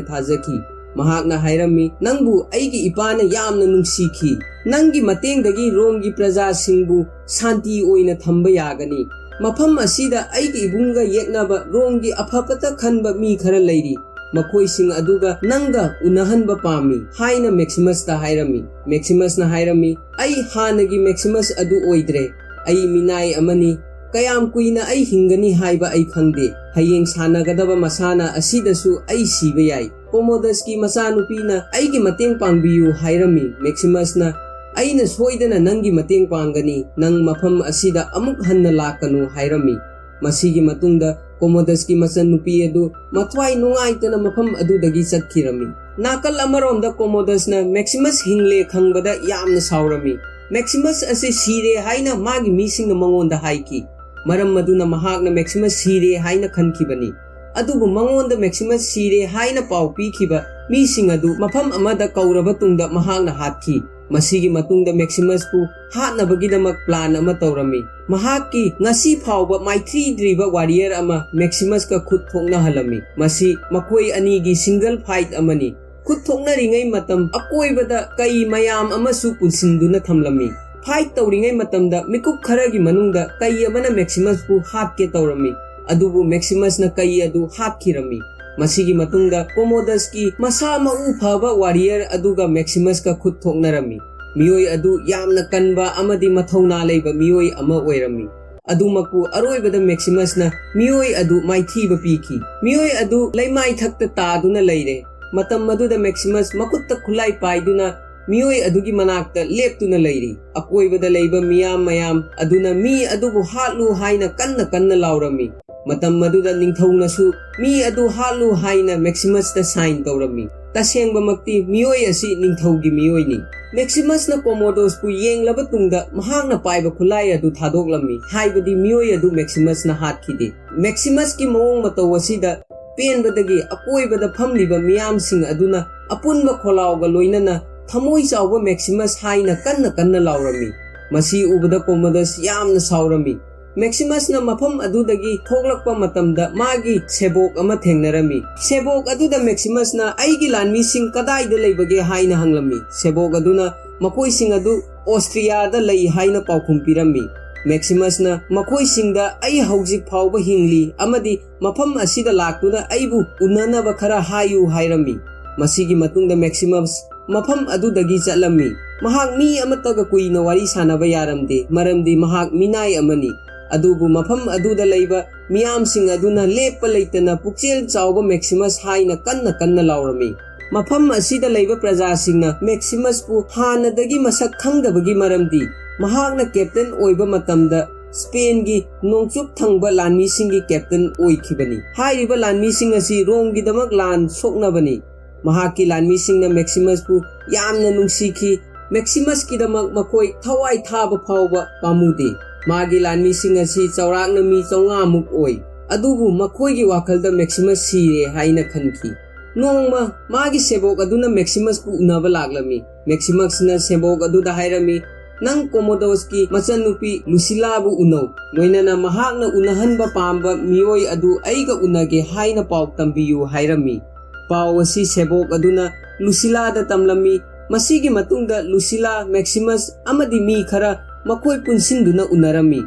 ꯊꯥꯖꯈꯤ꯫ ꯃꯍꯥꯛꯅ ꯍꯥꯏꯔꯝꯃꯤ, ꯅꯪꯕꯨ ꯑꯩꯒꯤ ꯏꯄꯥꯅ ꯌꯥꯝꯅ ꯅꯨꯡꯁꯤꯈꯤ꯫ ꯅꯪꯒꯤ ꯃꯇꯦꯡꯗꯒꯤ ꯔꯣꯝꯒꯤ ꯄ꯭ꯔꯖꯥꯁꯤꯡꯕꯨ ꯁꯥꯟꯇꯤ ꯑꯣꯏꯅ ꯊꯝꯕ ꯌꯥꯒꯅꯤ꯫ ꯃꯐꯝ ꯑꯁꯤꯗ ꯑꯩꯒꯤ ꯏꯕꯨꯡꯒ ꯌꯦꯛꯅꯕ ꯔꯣꯝꯒꯤ ꯑꯐꯕꯇ ꯈꯟꯕ ꯃꯤ ꯈꯔ ꯂꯩꯔꯤ꯫ ꯃꯈꯣꯏꯁꯤꯡ ꯑꯗꯨꯒ ꯅꯪꯒ ꯎꯅꯍꯟꯕ ꯄꯥꯝꯃꯤ ꯍꯥꯏꯅ ꯃꯦꯛꯁꯤꯃꯁꯇ ꯍꯥꯏꯔꯝꯃꯤ꯫ ꯃꯦꯛꯁꯤꯃꯁꯅ ꯍꯥꯏꯔꯝꯃꯤ, ꯑꯩ ꯍꯥꯟꯅꯒꯤ ꯃꯦꯛꯁꯤꯃꯁ ꯑꯗꯨ ꯑꯣꯏꯗ꯭ꯔꯦ꯫ ꯑꯩ ꯃꯤꯅꯥꯏ ꯑꯃꯅꯤ꯫ ꯀꯌꯥꯝ ꯀꯨꯏꯅ ꯑꯩ ꯍꯤꯡꯒꯅꯤ ꯍꯥꯏꯕ ꯑꯩ ꯈꯪꯗꯦ꯫ ꯍꯌꯦꯡ ꯁꯥꯟꯅꯒꯗꯕ ꯃꯁꯥꯟꯅ ꯑꯁꯤꯗꯁꯨ ꯑꯩ ꯁꯤꯕ ꯌꯥꯏ꯫ ꯀꯣꯃꯣꯗꯁꯀꯤ ꯃꯆꯥꯅꯨꯄꯤꯅ ꯑꯩꯒꯤ ꯃꯇꯦꯡ ꯄꯥꯡꯕꯤꯌꯨ ꯍꯥꯏꯔꯝꯃꯤ꯫ ꯃꯦꯛꯁꯤꯃꯁꯅ, ꯑꯩꯅ ꯁꯣꯏꯗꯅ ꯅꯪꯒꯤ ꯃꯇꯦꯡ ꯄꯥꯡꯒꯅꯤ꯫ ꯅꯪ ꯃꯐꯝ ꯑꯁꯤꯗ ꯑꯃꯨꯛ ꯍꯟꯅ ꯂꯥꯛꯀꯅꯨ ꯍꯥꯏꯔꯝꯃꯤ꯫ ꯃꯁꯤꯒꯤ ꯃꯇꯨꯡꯗ ꯀꯣꯃꯣꯗꯁꯀꯤ ꯃꯆꯟꯅꯨꯄꯤ ꯑꯗꯨ ꯃꯊ꯭ꯋꯥꯏ ꯅꯨꯡꯉꯥꯏꯇꯅ ꯃꯐꯝ ꯑꯗꯨꯗꯒꯤ ꯆꯠꯈꯤꯔꯝꯃꯤ꯫ ꯅꯥꯀꯜ ꯑꯃꯔꯣꯝꯗ ꯀꯣꯃꯣꯗꯁꯅ ꯃꯦꯛꯁꯤꯃꯁ ꯍꯤꯡꯂꯦ ꯈꯪꯕꯗ ꯌꯥꯝꯅ ꯁꯥꯎꯔꯝꯃꯤ꯫ ꯃꯦꯛꯁꯤꯃꯁ ꯑꯁꯤ ꯁꯤꯔꯦ ꯍꯥꯏꯅ ꯃꯥꯒꯤ ꯃꯤꯁꯤꯡꯅ ꯃꯉꯣꯟꯗ ꯍꯥꯏꯈꯤ꯫ ꯃꯔꯝ ꯑꯗꯨꯅ ꯃꯍꯥꯛꯅ ꯃꯦꯛꯁꯤꯃꯁ ꯁꯤꯔꯦ ꯍꯥꯏꯅ ꯈꯟꯈꯤꯕꯅꯤ꯫ ꯑꯗꯨꯕꯨ ꯃꯉꯣꯟꯗ ꯃꯦꯛꯁꯤꯃꯁ ꯁꯤꯔꯦ ꯍꯥꯏꯅ ꯄꯥꯎ ꯄꯤꯈꯤꯕ ꯃꯤꯁꯤꯡ ꯑꯗꯨ ꯃꯐꯝ ꯑꯃꯗ ꯀꯧꯔꯕ ꯇꯨꯡꯗ ꯃꯍꯥꯛꯅ ꯍꯥꯠꯈꯤ꯫ ꯃꯁꯤꯒꯤ ꯃꯇꯨꯡꯗ ꯃꯦꯛꯁꯤꯃꯁꯄꯨ ꯍꯥꯠꯅꯕꯒꯤꯗꯃꯛ ꯄ꯭ꯂꯥꯟ ꯑꯃ ꯇꯧꯔꯝꯃꯤ꯫ ꯃꯍꯥꯛꯀꯤ ꯉꯁꯤ ꯐꯥꯎꯕ ꯃꯥꯏꯊꯤꯗ꯭ꯔꯤꯕ ꯋꯥꯔꯤꯌꯔ ꯑꯃ ꯃꯦꯛꯁꯤꯃꯁꯀ ꯈꯨꯠ ꯊꯣꯛꯅꯍꯜꯂꯝꯃꯤ꯫ ꯃꯁꯤ ꯃꯈꯣꯏ ꯑꯅꯤꯒꯤ ꯁꯤꯡꯒꯜ ꯐꯥꯏꯠ ꯑꯃꯅꯤ꯫ ꯈꯨꯠ ꯊꯣꯛꯅꯔꯤꯉꯩ ꯃꯇꯝ ꯑꯀꯣꯏꯕꯗ ꯀꯩ ꯃꯌꯥꯝ ꯑꯃꯁꯨ ꯄꯨꯟꯁꯤꯟꯗꯨꯅ ꯊꯝꯂꯝꯃꯤ꯫ ꯐꯥꯏꯠ ꯇꯧꯔꯤꯉꯩ ꯃꯇꯝꯗ ꯃꯤꯀꯨꯞ ꯈꯔꯒꯤ ꯃꯅꯨꯡꯗ ꯀꯩ ꯑꯃꯅ ꯃꯦꯛꯁꯤꯃꯁꯄꯨ ꯍꯥꯠꯀꯦ ꯇꯧꯔꯝꯃꯤ꯫ ꯑꯗꯨꯕꯨ ꯃꯦꯛꯁꯤꯃꯁꯅ ꯀꯩ ꯑꯗꯨ ꯍꯥꯠꯈꯤꯔꯝꯃꯤ꯫ ꯃꯁꯤꯒꯤ ꯃꯇꯨꯡꯗ ꯀꯣꯃꯣꯗꯁꯀꯤ ꯃꯁꯥ ꯃꯎ ꯐꯕ ꯋꯥꯔꯤꯌꯔ ꯑꯗꯨꯒ ꯃꯦꯛꯁꯤꯃꯁꯀ ꯈꯨꯠ ꯊꯣꯛꯅꯔꯝꯃꯤ꯫ ꯃꯤꯑꯣꯏ ꯑꯗꯨ ꯌꯥꯝꯅ ꯀꯟꯕ ꯑꯃꯗꯤ ꯃꯊꯧꯅꯥ ꯂꯩꯕ ꯃꯤꯑꯣꯏ ꯑꯃ ꯑꯣꯏꯔꯝꯃꯤ꯫ ꯑꯗꯨꯃꯛꯄꯨ ꯑꯔꯣꯏꯕꯗ ꯃꯦꯛꯁꯤꯃꯁꯅ ꯃꯤꯑꯣꯏ ꯑꯗꯨ ꯃꯥꯏꯊꯤꯕ ꯄꯤꯈꯤ꯫ ꯃꯤꯑꯣꯏ ꯑꯗꯨ ꯂꯩꯃꯥꯏꯊꯛꯇ ꯇꯥꯗꯨꯅ ꯂꯩꯔꯦ꯫ ꯃꯇꯝ ꯑꯗꯨꯗ ꯃꯦꯛꯁꯤꯃꯁ ꯃꯈꯨꯠꯇ ꯈꯨꯠꯂꯥꯏ ꯄꯥꯏꯗꯨꯅ ꯃꯤꯑꯣꯏ ꯑꯗꯨꯒꯤ ꯃꯅꯥꯛꯇ ꯂꯦꯞꯇꯨꯅ ꯂꯩꯔꯤ꯫ ꯑꯀꯣꯏꯕꯗ ꯂꯩꯕ ꯃꯤꯌꯥꯝ ꯃꯌꯥꯝ ꯑꯗꯨꯅ ꯃꯤ ꯑꯗꯨꯕꯨ ꯍꯥꯠꯂꯨ ꯍꯥꯏꯅ ꯀꯟꯅ ꯀꯟꯅ ꯂꯥꯎꯔꯝꯃꯤ꯫ ꯃꯇꯝ ꯑꯗꯨꯗ ꯅꯤꯡꯊꯧꯅꯁꯨ ꯃꯤ ꯑꯗꯨ ꯍꯥꯠꯂꯨ ꯍꯥꯏꯅ ꯃꯦꯛꯁꯤꯃꯁꯇ ꯁꯥꯏꯟ ꯇꯧꯔꯝꯃꯤ꯫ ꯇꯁꯦꯡꯕꯃꯛꯇꯤ ꯃꯤꯑꯣꯏ ꯑꯁꯤ ꯅꯤꯡꯊꯧꯒꯤ ꯃꯤꯑꯣꯏꯅꯤ꯫ ꯃꯦꯛꯁꯤꯃꯁꯅ ꯀꯣꯃꯣꯗꯣꯁꯄꯨ ꯌꯦꯡꯂꯕ ꯇꯨꯡꯗ ꯃꯍꯥꯛꯅ ꯄꯥꯏꯕ ꯈꯨꯠꯂꯥꯏ ꯑꯗꯨ ꯊꯥꯗꯣꯛꯂꯝꯃꯤ, ꯍꯥꯏꯕꯗꯤ ꯃꯤꯑꯣꯏ ꯑꯗꯨ ꯃꯦꯛꯁꯤꯃꯁꯅ ꯍꯥꯠꯈꯤꯗꯦ꯫ ꯃꯦꯛꯁꯤꯃꯁꯀꯤ ꯃꯑꯣꯡ ꯃꯇꯧ ꯑꯁꯤꯗ ꯄꯦꯟꯕꯗꯒꯤ ꯑꯀꯣꯏꯕꯗ ꯐꯝꯂꯤꯕ ꯃꯤꯌꯥꯝꯁꯤꯡ ꯑꯗꯨꯅ ꯑꯄꯨꯟꯕ ꯈꯣꯜꯂꯥꯎꯒ ꯂꯣꯏꯅꯅ "ꯊꯃꯣꯏ ꯆꯥꯎꯕ ꯃꯦꯛꯁꯤꯃꯁ" ꯍꯥꯏꯅ ꯀꯟꯅ ꯀꯟꯅ ꯂꯥꯎꯔꯝꯃꯤ꯫ ꯃꯁꯤ ꯎꯕꯗ ꯀꯣꯃꯣꯗꯁ ꯌꯥꯝꯅ ꯁꯥꯎꯔꯝꯃꯤ꯫ ꯃꯦꯛꯁꯤꯃꯁꯅ ꯃꯐꯝ ꯑꯗꯨꯗꯒꯤ ꯊꯣꯛꯂꯛꯄ ꯃꯇꯝꯗ ꯃꯥꯒꯤ ꯁꯦꯕꯣꯛ ꯑꯃ ꯊꯦꯡꯅꯔꯝꯃꯤ꯫ ꯁꯦꯕꯣꯛ ꯑꯗꯨꯗ ꯃꯦꯛꯁꯤꯃꯁꯅ "ꯑꯩꯒꯤ ꯂꯥꯟꯃꯤꯁꯤꯡ ꯀꯗꯥꯏꯗ ꯂꯩꯕꯒꯦ?" ꯍꯥꯏꯅ ꯍꯪꯂꯝꯃꯤ꯫ ꯁꯦꯕꯣꯛ ꯑꯗꯨꯅ "ꯃꯈꯣꯏꯁꯤꯡ ꯑꯗꯨ ꯑꯣꯁꯇ꯭ꯔꯤꯌꯥꯗ ꯂꯩ" ꯍꯥꯏꯅ ꯄꯥꯎꯈꯨꯝ ꯄꯤꯔꯝꯃꯤ꯫ ꯃꯦꯛꯁꯤꯃꯁꯅ "ꯃꯈꯣꯏꯁꯤꯡꯗ 'ꯑꯩ ꯍꯧꯖꯤꯛ ꯐꯥꯎꯕ ꯍꯤꯡꯂꯤ ꯑꯃꯗꯤ ꯃꯐꯝ ꯑꯁꯤꯗ ꯂꯥꯛꯇꯨꯅ ꯑꯩꯕꯨ ꯎꯅꯅꯕ ꯈꯔ ꯍꯥꯏꯌꯨ' ꯍꯥꯏꯔꯝꯃꯤ꯫ ꯃꯁꯤꯒꯤ ꯃꯇꯨꯡꯗ ꯃꯦꯛꯁꯤꯃꯁ ꯃꯐꯝ ꯑꯗꯨꯗꯒꯤ ꯆꯠꯂꯝꯃꯤ꯫ ꯃꯍꯥꯛ ꯃꯤ ꯑꯃꯠꯇꯒ ꯀꯨꯏꯅ ꯋꯥꯔꯤ ꯁꯥꯟꯅꯕ ꯌꯥꯔꯝꯗꯦ, ꯃꯔꯝꯗꯤ ꯃꯍꯥꯛ ꯃꯤꯅꯥꯏ ꯑꯃꯅꯤ꯫ ꯑꯗꯨꯕꯨ ꯃꯐꯝ ꯑꯗꯨꯗ ꯂꯩꯕ ꯃꯤꯌꯥꯝꯁꯤꯡ ꯑꯗꯨꯅ ꯂꯦꯞꯄ ꯂꯩꯇꯅ "ꯄꯨꯛꯆꯦꯜ ꯆꯥꯎꯕ ꯃꯦꯛꯁꯤꯃꯁ" ꯍꯥꯏꯅ ꯀꯟꯅ ꯀꯟꯅ ꯂꯥꯎꯔꯝꯃꯤ꯫ ꯃꯐꯝ ꯑꯁꯤꯗ ꯂꯩꯕ ꯄ꯭ꯔꯖꯥꯁꯤꯡꯅ ꯃꯦꯛꯁꯤꯃꯁꯄꯨ ꯍꯥꯟꯅꯗꯒꯤ ꯃꯁꯛ ꯈꯪꯗꯕꯒꯤ ꯃꯔꯝꯗꯤ ꯃꯍꯥꯛꯅ ꯀꯦꯞꯇꯦꯟ ꯑꯣꯏꯕ ꯃꯇꯝꯗ ꯁ꯭ꯄꯦꯟꯒꯤ ꯅꯣꯡꯆꯨꯞ ꯊꯪꯕ ꯂꯥꯟꯃꯤꯁꯤꯡꯒꯤ ꯀꯦꯞꯇꯦꯟ ꯑꯣꯏꯈꯤꯕꯅꯤ꯫ ꯍꯥꯏꯔꯤꯕ ꯂꯥꯟꯃꯤꯁꯤꯡ ꯑꯁꯤ ꯔꯣꯝꯒꯤꯗꯃꯛ ꯂꯥꯟ ꯁꯣꯛꯅꯕꯅꯤ꯫ ꯃꯍꯥꯛꯀꯤ ꯂꯥꯟꯃꯤꯁꯤꯡꯅ ꯃꯦꯛꯁꯤꯃꯁꯄꯨ ꯌꯥꯝꯅ ꯅꯨꯡꯁꯤꯈꯤ꯫ ꯃꯦꯛꯁꯤꯃꯁꯀꯤꯗꯃꯛ ꯃꯈꯣꯏ ꯊꯋꯥꯏ ꯊꯥꯕ ꯐꯥꯎꯕ ꯄꯥꯝꯃꯨꯗꯦ꯫ ꯃꯥꯒꯤ ꯂꯥꯟꯃꯤꯁꯤꯡ ꯑꯁꯤ ꯆꯥꯎꯔꯥꯛꯅ ꯃꯤ ꯆꯥꯝꯃꯉꯥ ꯃꯨꯛ ꯑꯣꯏ꯫ ꯑꯗꯨꯕꯨ ꯃꯈꯣꯏꯒꯤ ꯋꯥꯈꯜꯗ ꯃꯦꯛꯁꯤꯃꯁ ꯁꯤꯔꯦ ꯍꯥꯏꯅ ꯈꯟꯈꯤ꯫ ꯅꯣꯡꯃ ꯃꯥꯒꯤ ꯁꯦꯕꯣꯛ ꯑꯗꯨꯅ ꯃꯦꯛꯁꯤꯃꯁꯄꯨ ꯎꯅꯕ ꯂꯥꯛꯂꯝꯃꯤ꯫ ꯃꯦꯛꯁꯤꯃꯁꯅ ꯁꯦꯕꯣꯛ ꯑꯗꯨꯗ ꯍꯥꯏꯔꯝꯃꯤ, "ꯅꯪ ꯀꯣꯃꯣꯗꯣꯁꯀꯤ ꯃꯆꯟꯅꯨꯄꯤ ꯂꯨꯁꯤꯂꯥꯕꯨ ꯎꯅꯧ꯫ ꯂꯣꯏꯅꯅ ꯃꯍꯥꯛꯅ ꯎꯅꯍꯟꯕ ꯄꯥꯝꯕ ꯃꯤꯑꯣꯏ ꯑꯗꯨ ꯑꯩꯒ ꯎꯅꯒꯦ ꯍꯥꯏꯅ ꯄꯥꯎ ꯇꯝꯕꯤꯌꯨ" ꯍꯥꯏꯔꯝꯃꯤ꯫ ꯄꯥꯎ ꯑꯁꯤ ꯁꯦꯕꯣꯛ ꯑꯗꯨꯅ ꯂꯨꯁꯤꯂꯥꯗ ꯇꯝꯂꯝꯃꯤ꯫ ꯃꯁꯤꯒꯤ ꯃꯇꯨꯡꯗ ꯂꯨꯁꯤꯂꯥ, ꯃꯦꯛꯁꯤꯃꯁ ꯑꯃꯗꯤ ꯃꯤ ꯈꯔ ꯃꯈꯣꯏ ꯄꯨꯟꯁꯤꯟꯗꯨꯅ ꯎꯅꯔꯝꯃꯤ꯫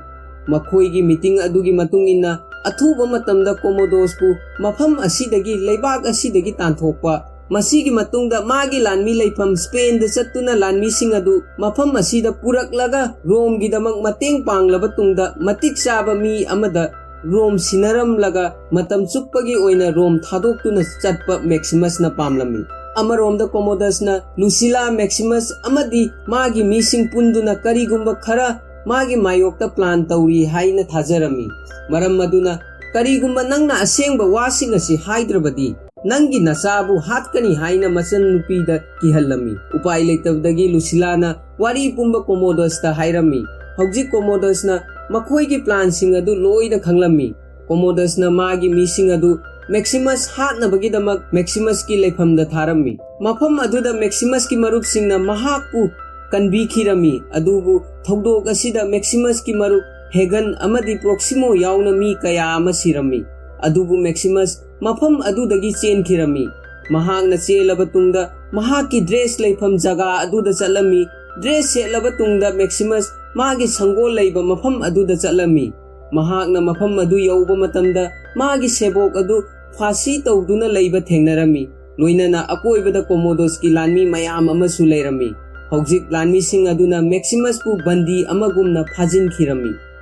ꯃꯈꯣꯏꯒꯤ ꯃꯤꯇꯤꯡ ꯑꯗꯨꯒꯤ ꯃꯇꯨꯡ ꯏꯟꯅ, ꯑꯊꯨꯕ ꯃꯇꯝꯗ ꯀꯣꯃꯣꯗꯣꯁꯄꯨ ꯃꯐꯝ ꯑꯁꯤꯗꯒꯤ, ꯂꯩꯕꯥꯛ ꯑꯁꯤꯗꯒꯤ ꯇꯥꯟꯊꯣꯛꯄ, ꯃꯁꯤꯒꯤ ꯃꯇꯨꯡꯗ ꯃꯥꯒꯤ ꯂꯥꯟꯃꯤ ꯂꯩꯐꯝ ꯁ꯭ꯄꯦꯟꯗ ꯆꯠꯇꯨꯅ ꯂꯥꯟꯃꯤꯁꯤꯡ ꯑꯗꯨ ꯃꯐꯝ ꯑꯁꯤꯗ ꯄꯨꯔꯛꯂꯒ ꯔꯣꯝꯒꯤꯗꯃꯛ ꯃꯇꯦꯡ ꯄꯥꯡꯂꯕ ꯇꯨꯡꯗ, ꯃꯇꯤꯛ ꯆꯥꯕ ꯃꯤ ꯑꯃꯗ ꯔꯣꯝ ꯁꯤꯟꯅꯔꯝꯂꯒ ꯃꯇꯝ ꯆꯨꯞꯄꯒꯤ ꯑꯣꯏꯅ ꯔꯣꯝ ꯊꯥꯗꯣꯛꯇꯨꯅ ꯆꯠꯄ ꯃꯦꯛꯁꯤꯃꯁꯅ ꯄꯥꯝꯂꯝꯃꯤ꯫ ꯑꯃꯔꯣꯝꯗ ꯀꯣꯃꯣꯗꯁꯅ ꯂꯨꯁꯤꯂꯥ, ꯃꯦꯛꯁꯤꯃꯁ ꯑꯃꯗꯤ ꯃꯥꯒꯤ ꯃꯤꯁꯤꯡ ꯄꯨꯟꯗꯨꯅ ꯀꯔꯤꯒꯨꯝꯕ ꯈꯔ ꯃꯥꯒꯤ ꯃꯥꯌꯣꯛꯇ ꯄ꯭ꯂꯥꯟ ꯇꯧꯔꯤ ꯍꯥꯏꯅ ꯊꯥꯖꯔꯝꯃꯤ꯫ ꯃꯔꯝ ꯑꯗꯨꯅ, "ꯀꯔꯤꯒꯨꯝꯕ ꯅꯪꯅ ꯑꯁꯦꯡꯕ ꯋꯥꯁꯤꯡ ꯑꯁꯤ ꯍꯥꯏꯗ꯭ꯔꯕꯗꯤ, ꯅꯪꯒꯤ ꯅꯆꯥꯕꯨ ꯍꯥꯠꯀꯅꯤ" ꯍꯥꯏꯅ ꯃꯆꯟꯅꯨꯄꯤꯗ ꯀꯤꯍꯜꯂꯝꯃꯤ꯫ ꯎꯄꯥꯏ ꯂꯩꯇꯕꯗꯒꯤ ꯂꯨꯁꯤꯂꯥꯅ ꯋꯥꯔꯤ ꯄꯨꯝꯕ ꯀꯣꯃꯣꯗꯁꯇ ꯍꯥꯏꯔꯝꯃꯤ꯫ ꯍꯧꯖꯤꯛ ꯀꯣꯃꯣꯗꯁꯅ ꯃꯈꯣꯏꯒꯤ ꯄ꯭ꯂꯥꯟꯁꯤꯡ ꯑꯗꯨ ꯂꯣꯏꯅ ꯈꯪꯂꯝꯃꯤ꯫ ꯀꯣꯃꯣꯗꯁꯅ ꯃꯥꯒꯤ ꯃꯤꯁꯤꯡ ꯑꯗꯨ ꯃꯦꯛꯁꯤꯃꯁ ꯍꯥꯠꯅꯕꯒꯤꯗꯃꯛ ꯃꯦꯛꯁꯤꯃꯁꯀꯤ ꯂꯩꯐꯝꯗ ꯊꯥꯔꯝꯃꯤ꯫ ꯃꯐꯝ ꯑꯗꯨꯗ ꯃꯦꯛꯁꯤꯃꯁꯀꯤ ꯃꯔꯨꯞꯁꯤꯡꯅ ꯃꯍꯥꯛꯄꯨ ꯀꯟꯕꯤꯈꯤꯔꯝꯃꯤ, ꯑꯗꯨꯕꯨ ꯊꯧꯗꯣꯛ ꯑꯁꯤꯗ ꯃꯦꯛꯁꯤꯃꯁꯀꯤ ꯃꯔꯨꯞ ꯍꯦꯒꯟ ꯑꯃꯗꯤ ꯄ꯭ꯔꯣꯛꯁꯤꯃꯣ ꯌꯥꯎꯅ ꯃꯤ ꯀꯌꯥ ꯑꯃ ꯁꯤꯔꯝꯃꯤ꯫ ꯑꯗꯨꯕꯨ ꯃꯦꯛꯁꯤꯃꯁ ꯃꯐꯝ ꯑꯗꯨꯗꯒꯤ ꯆꯦꯟꯈꯤꯔꯝꯃꯤ꯫ ꯃꯍꯥꯛꯅ ꯆꯦꯜꯂꯕ ꯇꯨꯡꯗ ꯃꯍꯥꯛꯀꯤ ꯗ꯭ꯔꯦꯁ ꯂꯩꯐꯝ ꯖꯒꯥ ꯑꯗꯨꯗ ꯆꯠꯂꯝꯃꯤ꯫ ꯗ꯭ꯔꯦꯁ ꯁꯦꯠꯂꯕ ꯇꯨꯡꯗ ꯃꯦꯛꯁꯤꯃꯁ ꯃꯥꯒꯤ ꯁꯪꯒꯣꯜ ꯂꯩꯕ ꯃꯐꯝ ꯑꯗꯨꯗ ꯆꯠꯂꯝꯃꯤ꯫ ꯃꯍꯥꯛꯅ ꯃꯐꯝ ꯑꯗꯨ ꯌꯧꯕ ꯃꯇꯝꯗ ꯃꯥꯒꯤ ꯁꯦꯕꯣꯛ ꯑꯗꯨ ꯐꯥꯁꯤ ꯇꯧꯗꯨꯅ ꯂꯩꯕ ꯊꯦꯡꯅꯔꯝꯃꯤ꯫ ꯂꯣꯏꯅꯅ ꯑꯀꯣꯏꯕꯗ ꯀꯣꯃꯣꯗꯣꯁꯀꯤ ꯂꯥꯟꯃꯤ ꯃꯌꯥꯝ ꯑꯃꯁꯨ ꯂꯩꯔꯝꯃꯤ꯫ ꯍꯧꯖꯤꯛ ꯂꯥꯟꯃꯤꯁꯤꯡ ꯑꯗꯨꯅ ꯃꯦꯛꯁꯤꯃꯁꯄꯨ ꯕꯟꯗꯤ ꯑꯃꯒꯨꯝꯅ ꯐꯥꯖꯤꯟꯈꯤꯔꯝꯃꯤ꯫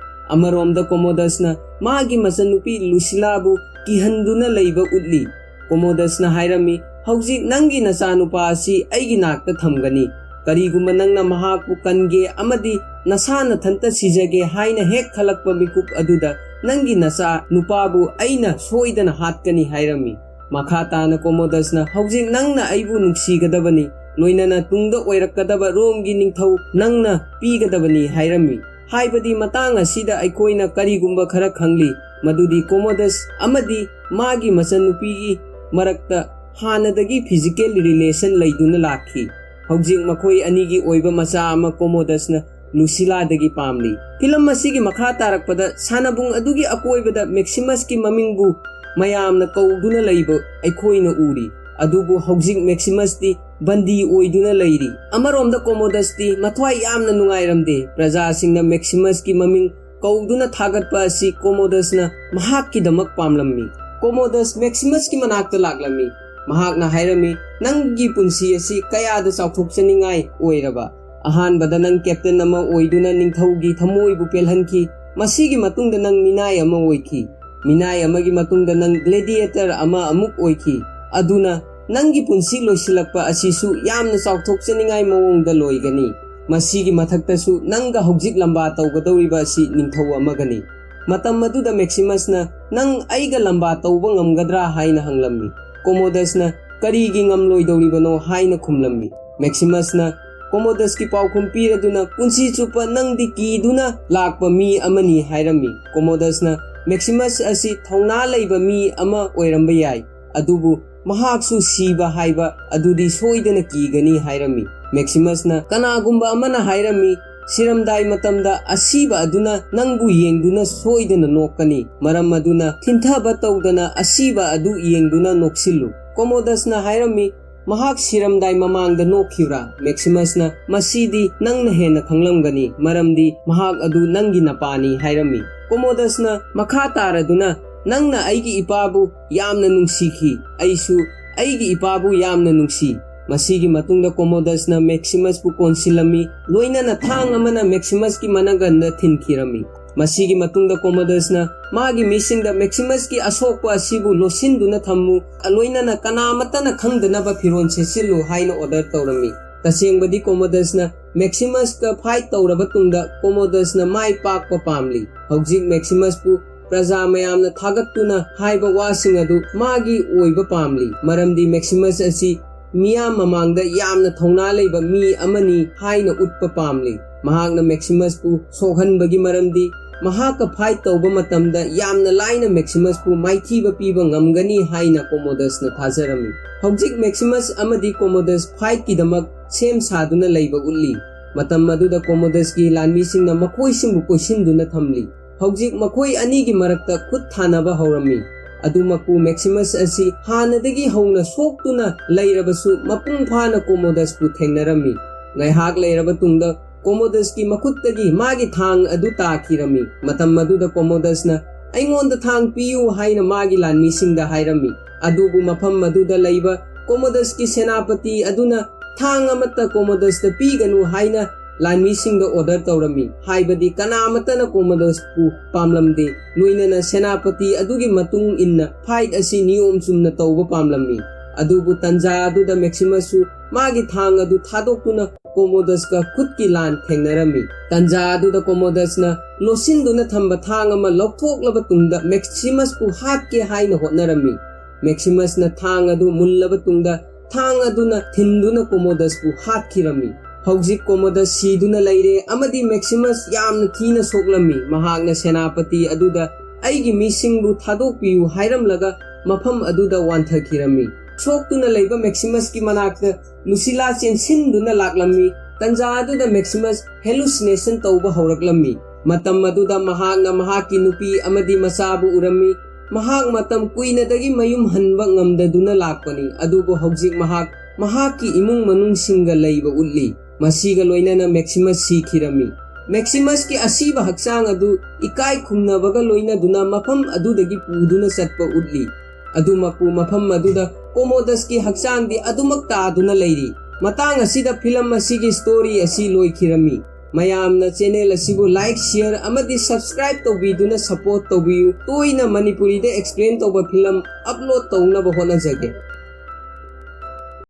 ꯑꯃꯔꯣꯝꯗ ꯀꯣꯃꯣꯗꯁꯅ ꯃꯥꯒꯤ ꯃꯆꯟꯅꯨꯄꯤ ꯂꯨꯁꯤꯂꯥꯕꯨ ꯀꯤꯍꯟꯗꯨꯅ ꯂꯩꯕ ꯎꯠꯂꯤ꯫ ꯀꯣꯃꯣꯗꯁꯅ ꯍꯥꯏꯔꯝꯃꯤ, "ꯍꯧꯖꯤꯛ ꯅꯪꯒꯤ ꯅꯆꯥꯅꯨꯄꯥ ꯑꯁꯤ ꯑꯩꯒꯤ ꯅꯥꯛꯇ ꯊꯝꯒꯅꯤ꯫ ꯀꯔꯤꯒꯨꯝꯕ ꯅꯪꯅ ꯃꯍꯥꯛꯄꯨ ꯀꯟꯒꯦ ꯑꯃꯗꯤ ꯅꯁꯥ ꯅꯊꯟꯇ ꯁꯤꯖꯒꯦ ꯍꯥꯏꯅ ꯍꯦꯛ ꯈꯜꯂꯛꯄ ꯃꯤꯀꯨꯞ ꯑꯗꯨꯗ ꯅꯪꯒꯤ ꯅꯆꯥ ꯅꯨꯄꯥꯕꯨ ꯑꯩꯅ ꯁꯣꯏꯗꯅ ꯍꯥꯠꯀꯅꯤ" ꯍꯥꯏꯔꯝꯃꯤ꯫ ꯃꯈꯥ ꯇꯥꯅ ꯀꯣꯃꯣꯗꯁꯅ, "ꯍꯧꯖꯤꯛ ꯅꯪꯅ ꯑꯩꯕꯨ ꯅꯨꯡꯁꯤꯒꯗꯕꯅꯤ, ꯂꯣꯏꯅꯅ ꯇꯨꯡꯗ ꯑꯣꯏꯔꯛꯀꯗꯕ ꯔꯣꯝꯒꯤ ꯅꯤꯡꯊꯧ ꯅꯪꯅ ꯄꯤꯒꯗꯕꯅꯤ" ꯍꯥꯏꯔꯝꯃꯤ꯫ ꯍꯥꯏꯕꯗꯤ ꯃꯇꯥꯡ ꯑꯁꯤꯗ ꯑꯩꯈꯣꯏꯅ ꯀꯔꯤꯒꯨꯝꯕ ꯈꯔ ꯈꯪꯂꯤ, ꯃꯗꯨꯗꯤ ꯀꯣꯃꯣꯗꯁ ꯑꯃꯗꯤ ꯃꯥꯒꯤ ꯃꯆꯟꯅꯨꯄꯤꯒꯤ ꯃꯔꯛꯇ ꯍꯥꯟꯅꯗꯒꯤ ꯐꯤꯖꯤꯀꯦꯜ ꯔꯤꯂꯦꯁꯟ ꯂꯩꯗꯨꯅ ꯂꯥꯛꯈꯤ꯫ ꯍꯧꯖꯤꯛ ꯃꯈꯣꯏ ꯑꯅꯤꯒꯤ ꯑꯣꯏꯕ ꯃꯆꯥ ꯑꯃ ꯀꯣꯃꯣꯗꯁꯅ ꯂꯨꯁꯤꯂꯥꯗꯒꯤ ꯄꯥꯝꯂꯤ꯫ ꯐꯤꯂꯝ ꯑꯁꯤꯒꯤ ꯃꯈꯥ ꯇꯥꯔꯛꯄꯗ ꯁꯥꯟꯅꯕꯨꯡ ꯑꯗꯨꯒꯤ ꯑꯀꯣꯏꯕꯗ ꯃꯦꯛꯁꯤꯃꯁꯀꯤ ꯃꯃꯤꯡꯕꯨ ꯃꯌꯥꯝꯅ ꯀꯧꯗꯨꯅ ꯂꯩꯕ ꯑꯩꯈꯣꯏꯅ ꯎꯔꯤ꯫ ꯑꯗꯨꯕꯨ ꯍꯧꯖꯤꯛ ꯃꯦꯛꯁꯤꯃꯁꯇꯤ ꯕꯟꯗꯤ ꯑꯣꯏꯗꯨꯅ ꯂꯩꯔꯤ꯫ ꯑꯃꯔꯣꯝꯗ ꯀꯣꯃꯣꯗꯁꯇꯤ ꯃꯊ꯭ꯋꯥꯏ ꯌꯥꯝꯅ ꯅꯨꯡꯉꯥꯏꯔꯝꯗꯦ꯫ ꯄ꯭ꯔꯖꯥꯁꯤꯡꯅ ꯃꯦꯛꯁꯤꯃꯁꯀꯤ ꯃꯃꯤꯡ ꯀꯧꯗꯨꯅ ꯊꯥꯒꯠꯄ ꯑꯁꯤ ꯀꯣꯃꯣꯗꯁꯅ ꯃꯍꯥꯛꯀꯤꯗꯃꯛ ꯄꯥꯝꯂꯝꯃꯤ꯫ ꯀꯣꯃꯣꯗꯁ ꯃꯦꯛꯁꯤꯃꯁꯀꯤ ꯃꯅꯥꯛꯇ ꯂꯥꯛꯂꯝꯃꯤ꯫ ꯃꯍꯥꯛꯅ ꯍꯥꯏꯔꯝꯃꯤ, "ꯅꯪꯒꯤ ꯄꯨꯟꯁꯤ ꯑꯁꯤ ꯀꯌꯥꯗ ꯆꯥꯎꯊꯣꯛꯆꯅꯤꯡꯉꯥꯏ ꯑꯣꯏꯔꯕ꯫ ꯑꯍꯥꯟꯕꯗ ꯅꯪ ꯀꯦꯞꯇꯦꯟ ꯑꯃ ꯑꯣꯏꯗꯨꯅ ꯅꯤꯡꯊꯧꯒꯤ ꯊꯃꯣꯏꯕꯨ ꯄꯦꯜꯍꯟꯈꯤ꯫ ꯃꯁꯤꯒꯤ ꯃꯇꯨꯡꯗ ꯅꯪ ꯃꯤꯅꯥꯏ ꯑꯃ ꯑꯣꯏꯈꯤ꯫ ꯃꯤꯅꯥꯏ ꯑꯃꯒꯤ ꯃꯇꯨꯡꯗ ꯅꯪ ꯒ꯭ꯂꯦꯗꯤꯌꯦꯇꯔ ꯑꯃ ꯑꯃꯨꯛ ꯑꯣꯏꯈꯤ꯫ ꯑꯗꯨꯅ ꯅꯪꯒꯤ ꯄꯨꯟꯁꯤ ꯂꯣꯏꯁꯤꯜꯂꯛꯄ ꯑꯁꯤꯁꯨ ꯌꯥꯝꯅ ꯆꯥꯎꯊꯣꯛꯆꯅꯤꯡꯉꯥꯏ ꯃꯑꯣꯡꯗ ꯂꯣꯏꯒꯅꯤ꯫ ꯃꯁꯤꯒꯤ ꯃꯊꯛꯇꯁꯨ ꯅꯪꯒ ꯍꯧꯖꯤꯛ ꯂꯝꯕꯥ ꯇꯧꯒꯗꯧꯔꯤꯕ ꯑꯁꯤ ꯅꯤꯡꯊꯧ ꯑꯃꯒꯅꯤ꯫" ꯃꯇꯝ ꯑꯗꯨꯗ ꯃꯦꯛꯁꯤꯃꯁꯅ, "ꯅꯪ ꯑꯩꯒ ꯂꯝꯕꯥ ꯇꯧꯕ ꯉꯝꯒꯗ꯭ꯔꯥ?" ꯍꯥꯏꯅ ꯍꯪꯂꯝꯃꯤ꯫ ꯀꯣꯃꯣꯗꯁꯅ, "ꯀꯔꯤꯒꯤ ꯉꯝꯂꯣꯏꯗꯧꯔꯤꯕꯅꯣ?" ꯍꯥꯏꯅ ꯈꯨꯝꯂꯝꯃꯤ꯫ ꯃꯦꯛꯁꯤꯃꯁꯅ ꯀꯣꯃꯣꯗꯁꯀꯤ ꯄꯥꯎꯈꯨꯝ ꯄꯤꯔꯗꯨꯅ, "ꯄꯨꯟꯁꯤ ꯆꯨꯞꯄ ꯅꯪꯗꯤ ꯀꯤꯗꯨꯅ ꯂꯥꯛꯄ ꯃꯤ ꯑꯃꯅꯤ" ꯍꯥꯏꯔꯝꯃꯤ꯫ ꯀꯣꯃꯣꯗꯁꯅ, "ꯃꯦꯛꯁꯤꯃꯁ ꯑꯁꯤ ꯊꯧꯅꯥ ꯂꯩꯕ ꯃꯤ ꯑꯃ ꯑꯣꯏꯔꯝꯕ ꯌꯥꯏ, ꯑꯗꯨꯕꯨ ꯃꯍꯥꯛꯁꯨ ꯁꯤꯕ ꯍꯥꯏꯕ ꯑꯗꯨꯗꯤ ꯁꯣꯏꯗꯅ ꯀꯤꯒꯅꯤ" ꯍꯥꯏꯔꯝꯃꯤ꯫ ꯃꯦꯛꯁꯤꯃꯁꯅ, "ꯀꯅꯥꯒꯨꯝꯕ ꯑꯃꯅ ꯍꯥꯏꯔꯝꯃꯤ, ꯁꯤꯔꯝꯗꯥꯏ ꯃꯇꯝꯗ ꯑꯁꯤꯕ ꯑꯗꯨꯅ ꯅꯪꯕꯨ ꯌꯦꯡꯗꯨꯅ ꯁꯣꯏꯗꯅ ꯅꯣꯛꯀꯅꯤ꯫ ꯃꯔꯝ ꯑꯗꯨꯅ ꯊꯤꯟꯊꯕ ꯇꯧꯗꯅ ꯑꯁꯤꯕ ꯑꯗꯨ ꯌꯦꯡꯗꯨꯅ ꯅꯣꯛꯁꯤꯜꯂꯨ꯫" ꯀꯣꯃꯣꯗꯁꯅ ꯍꯥꯏꯔꯝꯃꯤ, "ꯃꯍꯥꯛ ꯁꯤꯔꯝꯗꯥꯏ ꯃꯃꯥꯡꯗ ꯅꯣꯛꯈꯤꯕ꯭ꯔꯥ?" ꯃꯦꯛꯁꯤꯃꯁꯅ, "ꯃꯁꯤꯗꯤ ꯅꯪꯅ ꯍꯦꯟꯅ ꯈꯪꯂꯝꯒꯅꯤ, ꯃꯔꯝꯗꯤ ꯃꯍꯥꯛ ꯑꯗꯨ ꯅꯪꯒꯤ ꯅꯄꯥꯅꯤ" ꯍꯥꯏꯔꯝꯃꯤ꯫ ꯀꯣꯃꯣꯗꯁꯅ ꯃꯈꯥ ꯇꯥꯔꯗꯨꯅ, "ꯅꯪꯅ ꯑꯩꯒꯤ ꯏꯄꯥꯕꯨ ꯌꯥꯝꯅ ꯅꯨꯡꯁꯤꯈꯤ, ꯑꯩꯁꯨ ꯑꯩꯒꯤ ꯏꯄꯥꯕꯨ ꯌꯥꯝꯅ ꯅꯨꯡꯁꯤ꯫" ꯃꯁꯤꯒꯤ ꯃꯇꯨꯡꯗ ꯀꯣꯃꯣꯗꯁꯅ ꯃꯦꯛꯁꯤꯃꯁꯄꯨ ꯀꯣꯟꯁꯤꯜꯂꯝꯃꯤ, ꯂꯣꯏꯅꯅ ꯊꯥꯡ ꯑꯃꯅ ꯃꯦꯛꯁꯤꯃꯁꯀꯤ ꯃꯅꯒꯟꯗ ꯊꯤꯟꯈꯤꯔꯝꯃꯤ꯫ ꯃꯁꯤꯒꯤ ꯃꯇꯨꯡꯗ ꯀꯣꯃꯣꯗꯁꯅ ꯃꯥꯒꯤ ꯃꯤꯁꯤꯡꯗ, "ꯃꯦꯛꯁꯤꯃꯁꯀꯤ ꯑꯁꯣꯛꯄ ꯑꯁꯤꯕꯨ ꯂꯣꯠꯁꯤꯟꯗꯨꯅ ꯊꯝꯃꯨ, ꯂꯣꯏꯅꯅ ꯀꯅꯥꯃꯠꯇꯅ ꯈꯪꯗꯅꯕ ꯐꯤꯔꯣꯜ ꯁꯦꯠꯆꯤꯜꯂꯨ" ꯍꯥꯏꯅ ꯑꯣꯔꯗꯔ ꯇꯧꯔꯝꯃꯤ꯫ ꯇꯁꯦꯡꯕꯗꯤ ꯀꯣꯃꯣꯗꯁꯅ ꯃꯦꯛꯁꯤꯃꯁꯀ ꯐꯥꯏꯠ ꯇꯧꯔꯕ ꯇꯨꯡꯗ ꯀꯣꯃꯣꯗꯁꯅ ꯃꯥꯏ ꯄꯥꯛꯄ ꯄꯥꯝꯂꯤ꯫ ꯍꯧꯖꯤꯛ ꯃꯦꯛꯁꯤꯃꯁꯄꯨ ꯄ꯭ꯔꯖꯥ ꯃꯌꯥꯝꯅ ꯊꯥꯒꯠꯇꯨꯅ ꯍꯥꯏꯕ ꯋꯥꯁꯤꯡ ꯑꯗꯨ ꯃꯥꯒꯤ ꯑꯣꯏꯕ ꯄꯥꯝꯂꯤ, ꯃꯔꯝꯗꯤ ꯃꯦꯛꯁꯤꯃꯁ ꯑꯁꯤ ꯃꯤꯌꯥꯝ ꯃꯃꯥꯡꯗ ꯌꯥꯝꯅ ꯊꯧꯅꯥ ꯂꯩꯕ ꯃꯤ ꯑꯃꯅꯤ ꯍꯥꯏꯅ ꯎꯠꯄ ꯄꯥꯝꯂꯤ꯫ ꯃꯍꯥꯛꯅ ꯃꯦꯛꯁꯤꯃꯁꯄꯨ ꯁꯣꯛꯍꯟꯕꯒꯤ ꯃꯔꯝꯗꯤ ꯃꯍꯥꯛꯀ ꯐꯥꯏꯠ ꯇꯧꯕ ꯃꯇꯝꯗ ꯌꯥꯝꯅ ꯂꯥꯏꯅ ꯃꯦꯛꯁꯤꯃꯁꯄꯨ ꯃꯥꯏꯊꯤꯕ ꯄꯤꯕ ꯉꯝꯒꯅꯤ ꯍꯥꯏꯅ ꯀꯣꯃꯣꯗꯁꯅ ꯊꯥꯖꯔꯝꯃꯤ꯫ ꯍꯧꯖꯤꯛ ꯃꯦꯛꯁꯤꯃꯁ ꯑꯃꯗꯤ ꯀꯣꯃꯣꯗꯁ ꯐꯥꯏꯠꯀꯤꯗꯃꯛ ꯁꯦꯝ ꯁꯥꯗꯨꯅ ꯂꯩꯕ ꯎꯠꯂꯤ꯫ ꯃꯇꯝ ꯑꯗꯨꯗ ꯀꯣꯃꯣꯗꯁꯀꯤ ꯂꯥꯟꯃꯤꯁꯤꯡꯅ ꯃꯈꯣꯏꯁꯤꯡꯕꯨ ꯀꯣꯏꯁꯤꯟꯗꯨꯅ ꯊꯝꯂꯤ꯫ ꯍꯧꯖꯤꯛ ꯃꯈꯣꯏ ꯑꯅꯤꯒꯤ ꯃꯔꯛꯇ ꯈꯨꯠ ꯊꯥꯅꯕ ꯍꯧꯔꯝꯃꯤ꯫ ꯑꯗꯨꯃꯛꯄꯨ ꯃꯦꯛꯁꯤꯃꯁ ꯑꯁꯤ ꯍꯥꯟꯅꯗꯒꯤ ꯍꯧꯅ ꯁꯣꯛꯇꯨꯅ ꯂꯩꯔꯕꯁꯨ ꯃꯄꯨꯡ ꯐꯥꯅ ꯀꯣꯃꯣꯗꯁꯄꯨ ꯊꯦꯡꯅꯔꯝꯃꯤ꯫ ꯉꯥꯏꯍꯥꯛ ꯂꯩꯔꯕ ꯇꯨꯡꯗ ꯀꯣꯃꯣꯗꯁꯀꯤ ꯃꯈꯨꯠꯇꯒꯤ ꯃꯥꯒꯤ ꯊꯥꯡ ꯑꯗꯨ ꯇꯥꯈꯤꯔꯝꯃꯤ꯫ ꯃꯇꯝ ꯑꯗꯨꯗ ꯀꯣꯃꯣꯗꯁꯅ "ꯑꯩꯉꯣꯟꯗ ꯊꯥꯡ ꯄꯤꯌꯨ" ꯍꯥꯏꯅ ꯃꯥꯒꯤ ꯂꯥꯟꯃꯤꯁꯤꯡꯗ ꯍꯥꯏꯔꯝꯃꯤ꯫ ꯑꯗꯨꯕꯨ ꯃꯐꯝ ꯑꯗꯨꯗ ꯂꯩꯕ ꯀꯣꯃꯣꯗꯁꯀꯤ ꯁꯦꯅꯥꯄꯇꯤ ꯑꯗꯨꯅ "ꯊꯥꯡ ꯑꯃꯠꯇ ꯀꯣꯃꯣꯗꯁꯇ ꯄꯤꯒꯅꯨ" ꯍꯥꯏꯅ ꯂꯥꯟꯃꯤꯁꯤꯡꯗ ꯑꯣꯔꯗꯔ ꯇꯧꯔꯝꯃꯤ꯫ ꯍꯥꯏꯕꯗꯤ ꯀꯅꯥꯃꯠꯇꯅ ꯀꯣꯃꯣꯗꯁꯄꯨ ꯄꯥꯝꯂꯝꯗꯦ꯫ ꯂꯣꯏꯅꯅ ꯁꯦꯅꯥꯄꯇꯤ ꯑꯗꯨꯒꯤ ꯃꯇꯨꯡ ꯏꯟꯅ ꯐꯥꯏꯠ ꯑꯁꯤ ꯅꯤꯌꯣꯝ ꯆꯨꯝꯅ ꯇꯧꯕ ꯄꯥꯝꯂꯝꯃꯤ꯫ ꯑꯗꯨꯕꯨ ꯇꯟꯖꯥ ꯑꯗꯨꯗ ꯃꯦꯛꯁꯤꯃꯁꯁꯨ ꯃꯥꯒꯤ ꯊꯥꯡ ꯑꯗꯨ ꯊꯥꯗꯣꯛꯇꯨꯅ ꯀꯣꯃꯣꯗꯁꯀ ꯈꯨꯠꯀꯤ ꯂꯥꯟ ꯊꯦꯡꯅꯔꯝꯃꯤ꯫ ꯇꯟꯖꯥ ꯑꯗꯨꯗ ꯀꯣꯃꯣꯗꯁꯅ ꯂꯣꯠꯁꯤꯟꯗꯨꯅ ꯊꯝꯕ ꯊꯥꯡ ꯑꯃ ꯂꯧꯊꯣꯛꯂꯕ ꯇꯨꯡꯗ ꯃꯦꯛꯁꯤꯃꯁꯄꯨ ꯍꯥꯠꯀꯦ ꯍꯥꯏꯅ ꯍꯣꯠꯅꯔꯝꯃꯤ꯫ ꯃꯦꯛꯁꯤꯃꯁꯅ ꯊꯥꯡ ꯑꯗꯨ ꯃꯨꯜꯂꯕ ꯇꯨꯡꯗ ꯊꯥꯡ ꯑꯗꯨꯅ ꯊꯤꯟꯗꯨꯅ ꯀꯣꯃꯣꯗꯁꯄꯨ ꯍꯥꯠꯈꯤꯔꯝꯃꯤ꯫ ꯍꯧꯖꯤꯛ ꯀꯣꯃꯣꯗꯁ ꯁꯤꯗꯨꯅ ꯂꯩꯔꯦ ꯑꯃꯗꯤ ꯃꯦꯛꯁꯤꯃꯁ ꯌꯥꯝꯅ ꯊꯤꯅ ꯁꯣꯛꯂꯝꯃꯤ꯫ ꯃꯍꯥꯛꯅ ꯁꯦꯅꯥꯄꯇꯤ ꯑꯗꯨꯗ "ꯑꯩꯒꯤ ꯃꯤꯁꯤꯡꯕꯨ ꯊꯥꯗꯣꯛꯄꯤꯌꯨ" ꯍꯥꯏꯔꯝꯂꯒ ꯃꯐꯝ ꯑꯗꯨꯗ ꯋꯥꯟꯊꯈꯤꯔꯝꯃꯤ꯫ ꯁꯣꯛꯇꯨꯅ ꯂꯩꯕ ꯃꯦꯛꯁꯤꯃꯁꯀꯤ ꯃꯅꯥꯛꯇ ꯂꯨꯁꯤꯂꯥ ꯆꯦꯟꯁꯤꯟꯗꯨꯅ ꯂꯥꯛꯂꯝꯃꯤ꯫ ꯇꯟꯖꯥ ꯑꯗꯨꯗ ꯃꯦꯛꯁꯤꯃꯁ ꯍꯦꯂꯨꯁꯤꯅꯦꯁꯟ ꯇꯧꯕ ꯍꯧꯔꯛꯂꯝꯃꯤ꯫ ꯃꯇꯝ ꯑꯗꯨꯗ ꯃꯍꯥꯛꯅ ꯃꯍꯥꯛꯀꯤ ꯅꯨꯄꯤ ꯑꯃꯗꯤ ꯃꯆꯥꯕꯨ ꯎꯔꯝꯃꯤ꯫ ꯃꯍꯥꯛ ꯃꯇꯝ ꯀꯨꯏꯅꯗꯒꯤ ꯃꯌꯨꯝ ꯍꯟꯕ ꯉꯝꯗꯗꯨꯅ ꯂꯥꯛꯄꯅꯤ, ꯑꯗꯨꯕꯨ ꯍꯧꯖꯤꯛ ꯃꯍꯥꯛ ꯃꯍꯥꯛꯀꯤ ꯏꯃꯨꯡ ꯃꯅꯨꯡꯁꯤꯡꯒ ꯂꯩꯕ ꯎꯠꯂꯤ꯫ ꯃꯁꯤꯒ ꯂꯣꯏꯅꯅ ꯃꯦꯛꯁꯤꯃꯁ ꯁꯤꯈꯤꯔꯝꯃꯤ꯫ ꯃꯦꯛꯁꯤꯃꯁꯀꯤ ꯑꯁꯤꯕ ꯍꯛꯆꯥꯡ ꯑꯗꯨ ꯏꯀꯥꯏ ꯈꯨꯝꯅꯕꯒ ꯂꯣꯏꯅꯗꯨꯅ ꯃꯐꯝ ꯑꯗꯨꯗꯒꯤ ꯄꯨꯗꯨꯅ ꯆꯠꯄ ꯎꯠꯂꯤ꯫ ꯑꯗꯨꯃꯛꯄꯨ ꯃꯐꯝ ꯑꯗꯨꯗ ꯀꯣꯃꯣꯗꯁꯀꯤ ꯍꯛꯆꯥꯡꯗꯤ ꯑꯗꯨꯃꯛ ꯇꯥꯗꯨꯅ ꯂꯩꯔꯤ꯫ ꯃꯇꯥꯡ ꯑꯁꯤꯗ ꯐꯤꯂꯝ ꯑꯁꯤꯒꯤ ꯁ꯭ꯇꯣꯔꯤ ꯑꯁꯤ ꯂꯣꯏꯈꯤꯔꯝꯃꯤ꯫ ꯃꯌꯥꯝꯅ ꯆꯦꯅꯦꯜ ꯑꯁꯤꯕꯨ ꯂꯥꯏꯛ, ꯁꯤꯌꯔ ꯑꯃꯗꯤ ꯁꯕꯁꯀ꯭ꯔꯥꯏꯕ ꯇꯧꯕꯤꯗꯨꯅ ꯁꯄꯣꯔꯠ ꯇꯧꯕꯤꯌꯨ꯫ ꯇꯣꯏꯅ ꯃꯅꯤꯄꯨꯔꯤꯗ ꯑꯦꯛꯁꯄ꯭ꯂꯦꯟ ꯇꯧꯕ ꯐꯤꯂꯝ ꯑꯞꯂꯣꯗ ꯇꯧꯅꯕ ꯍꯣꯠꯅꯖꯒꯦ꯫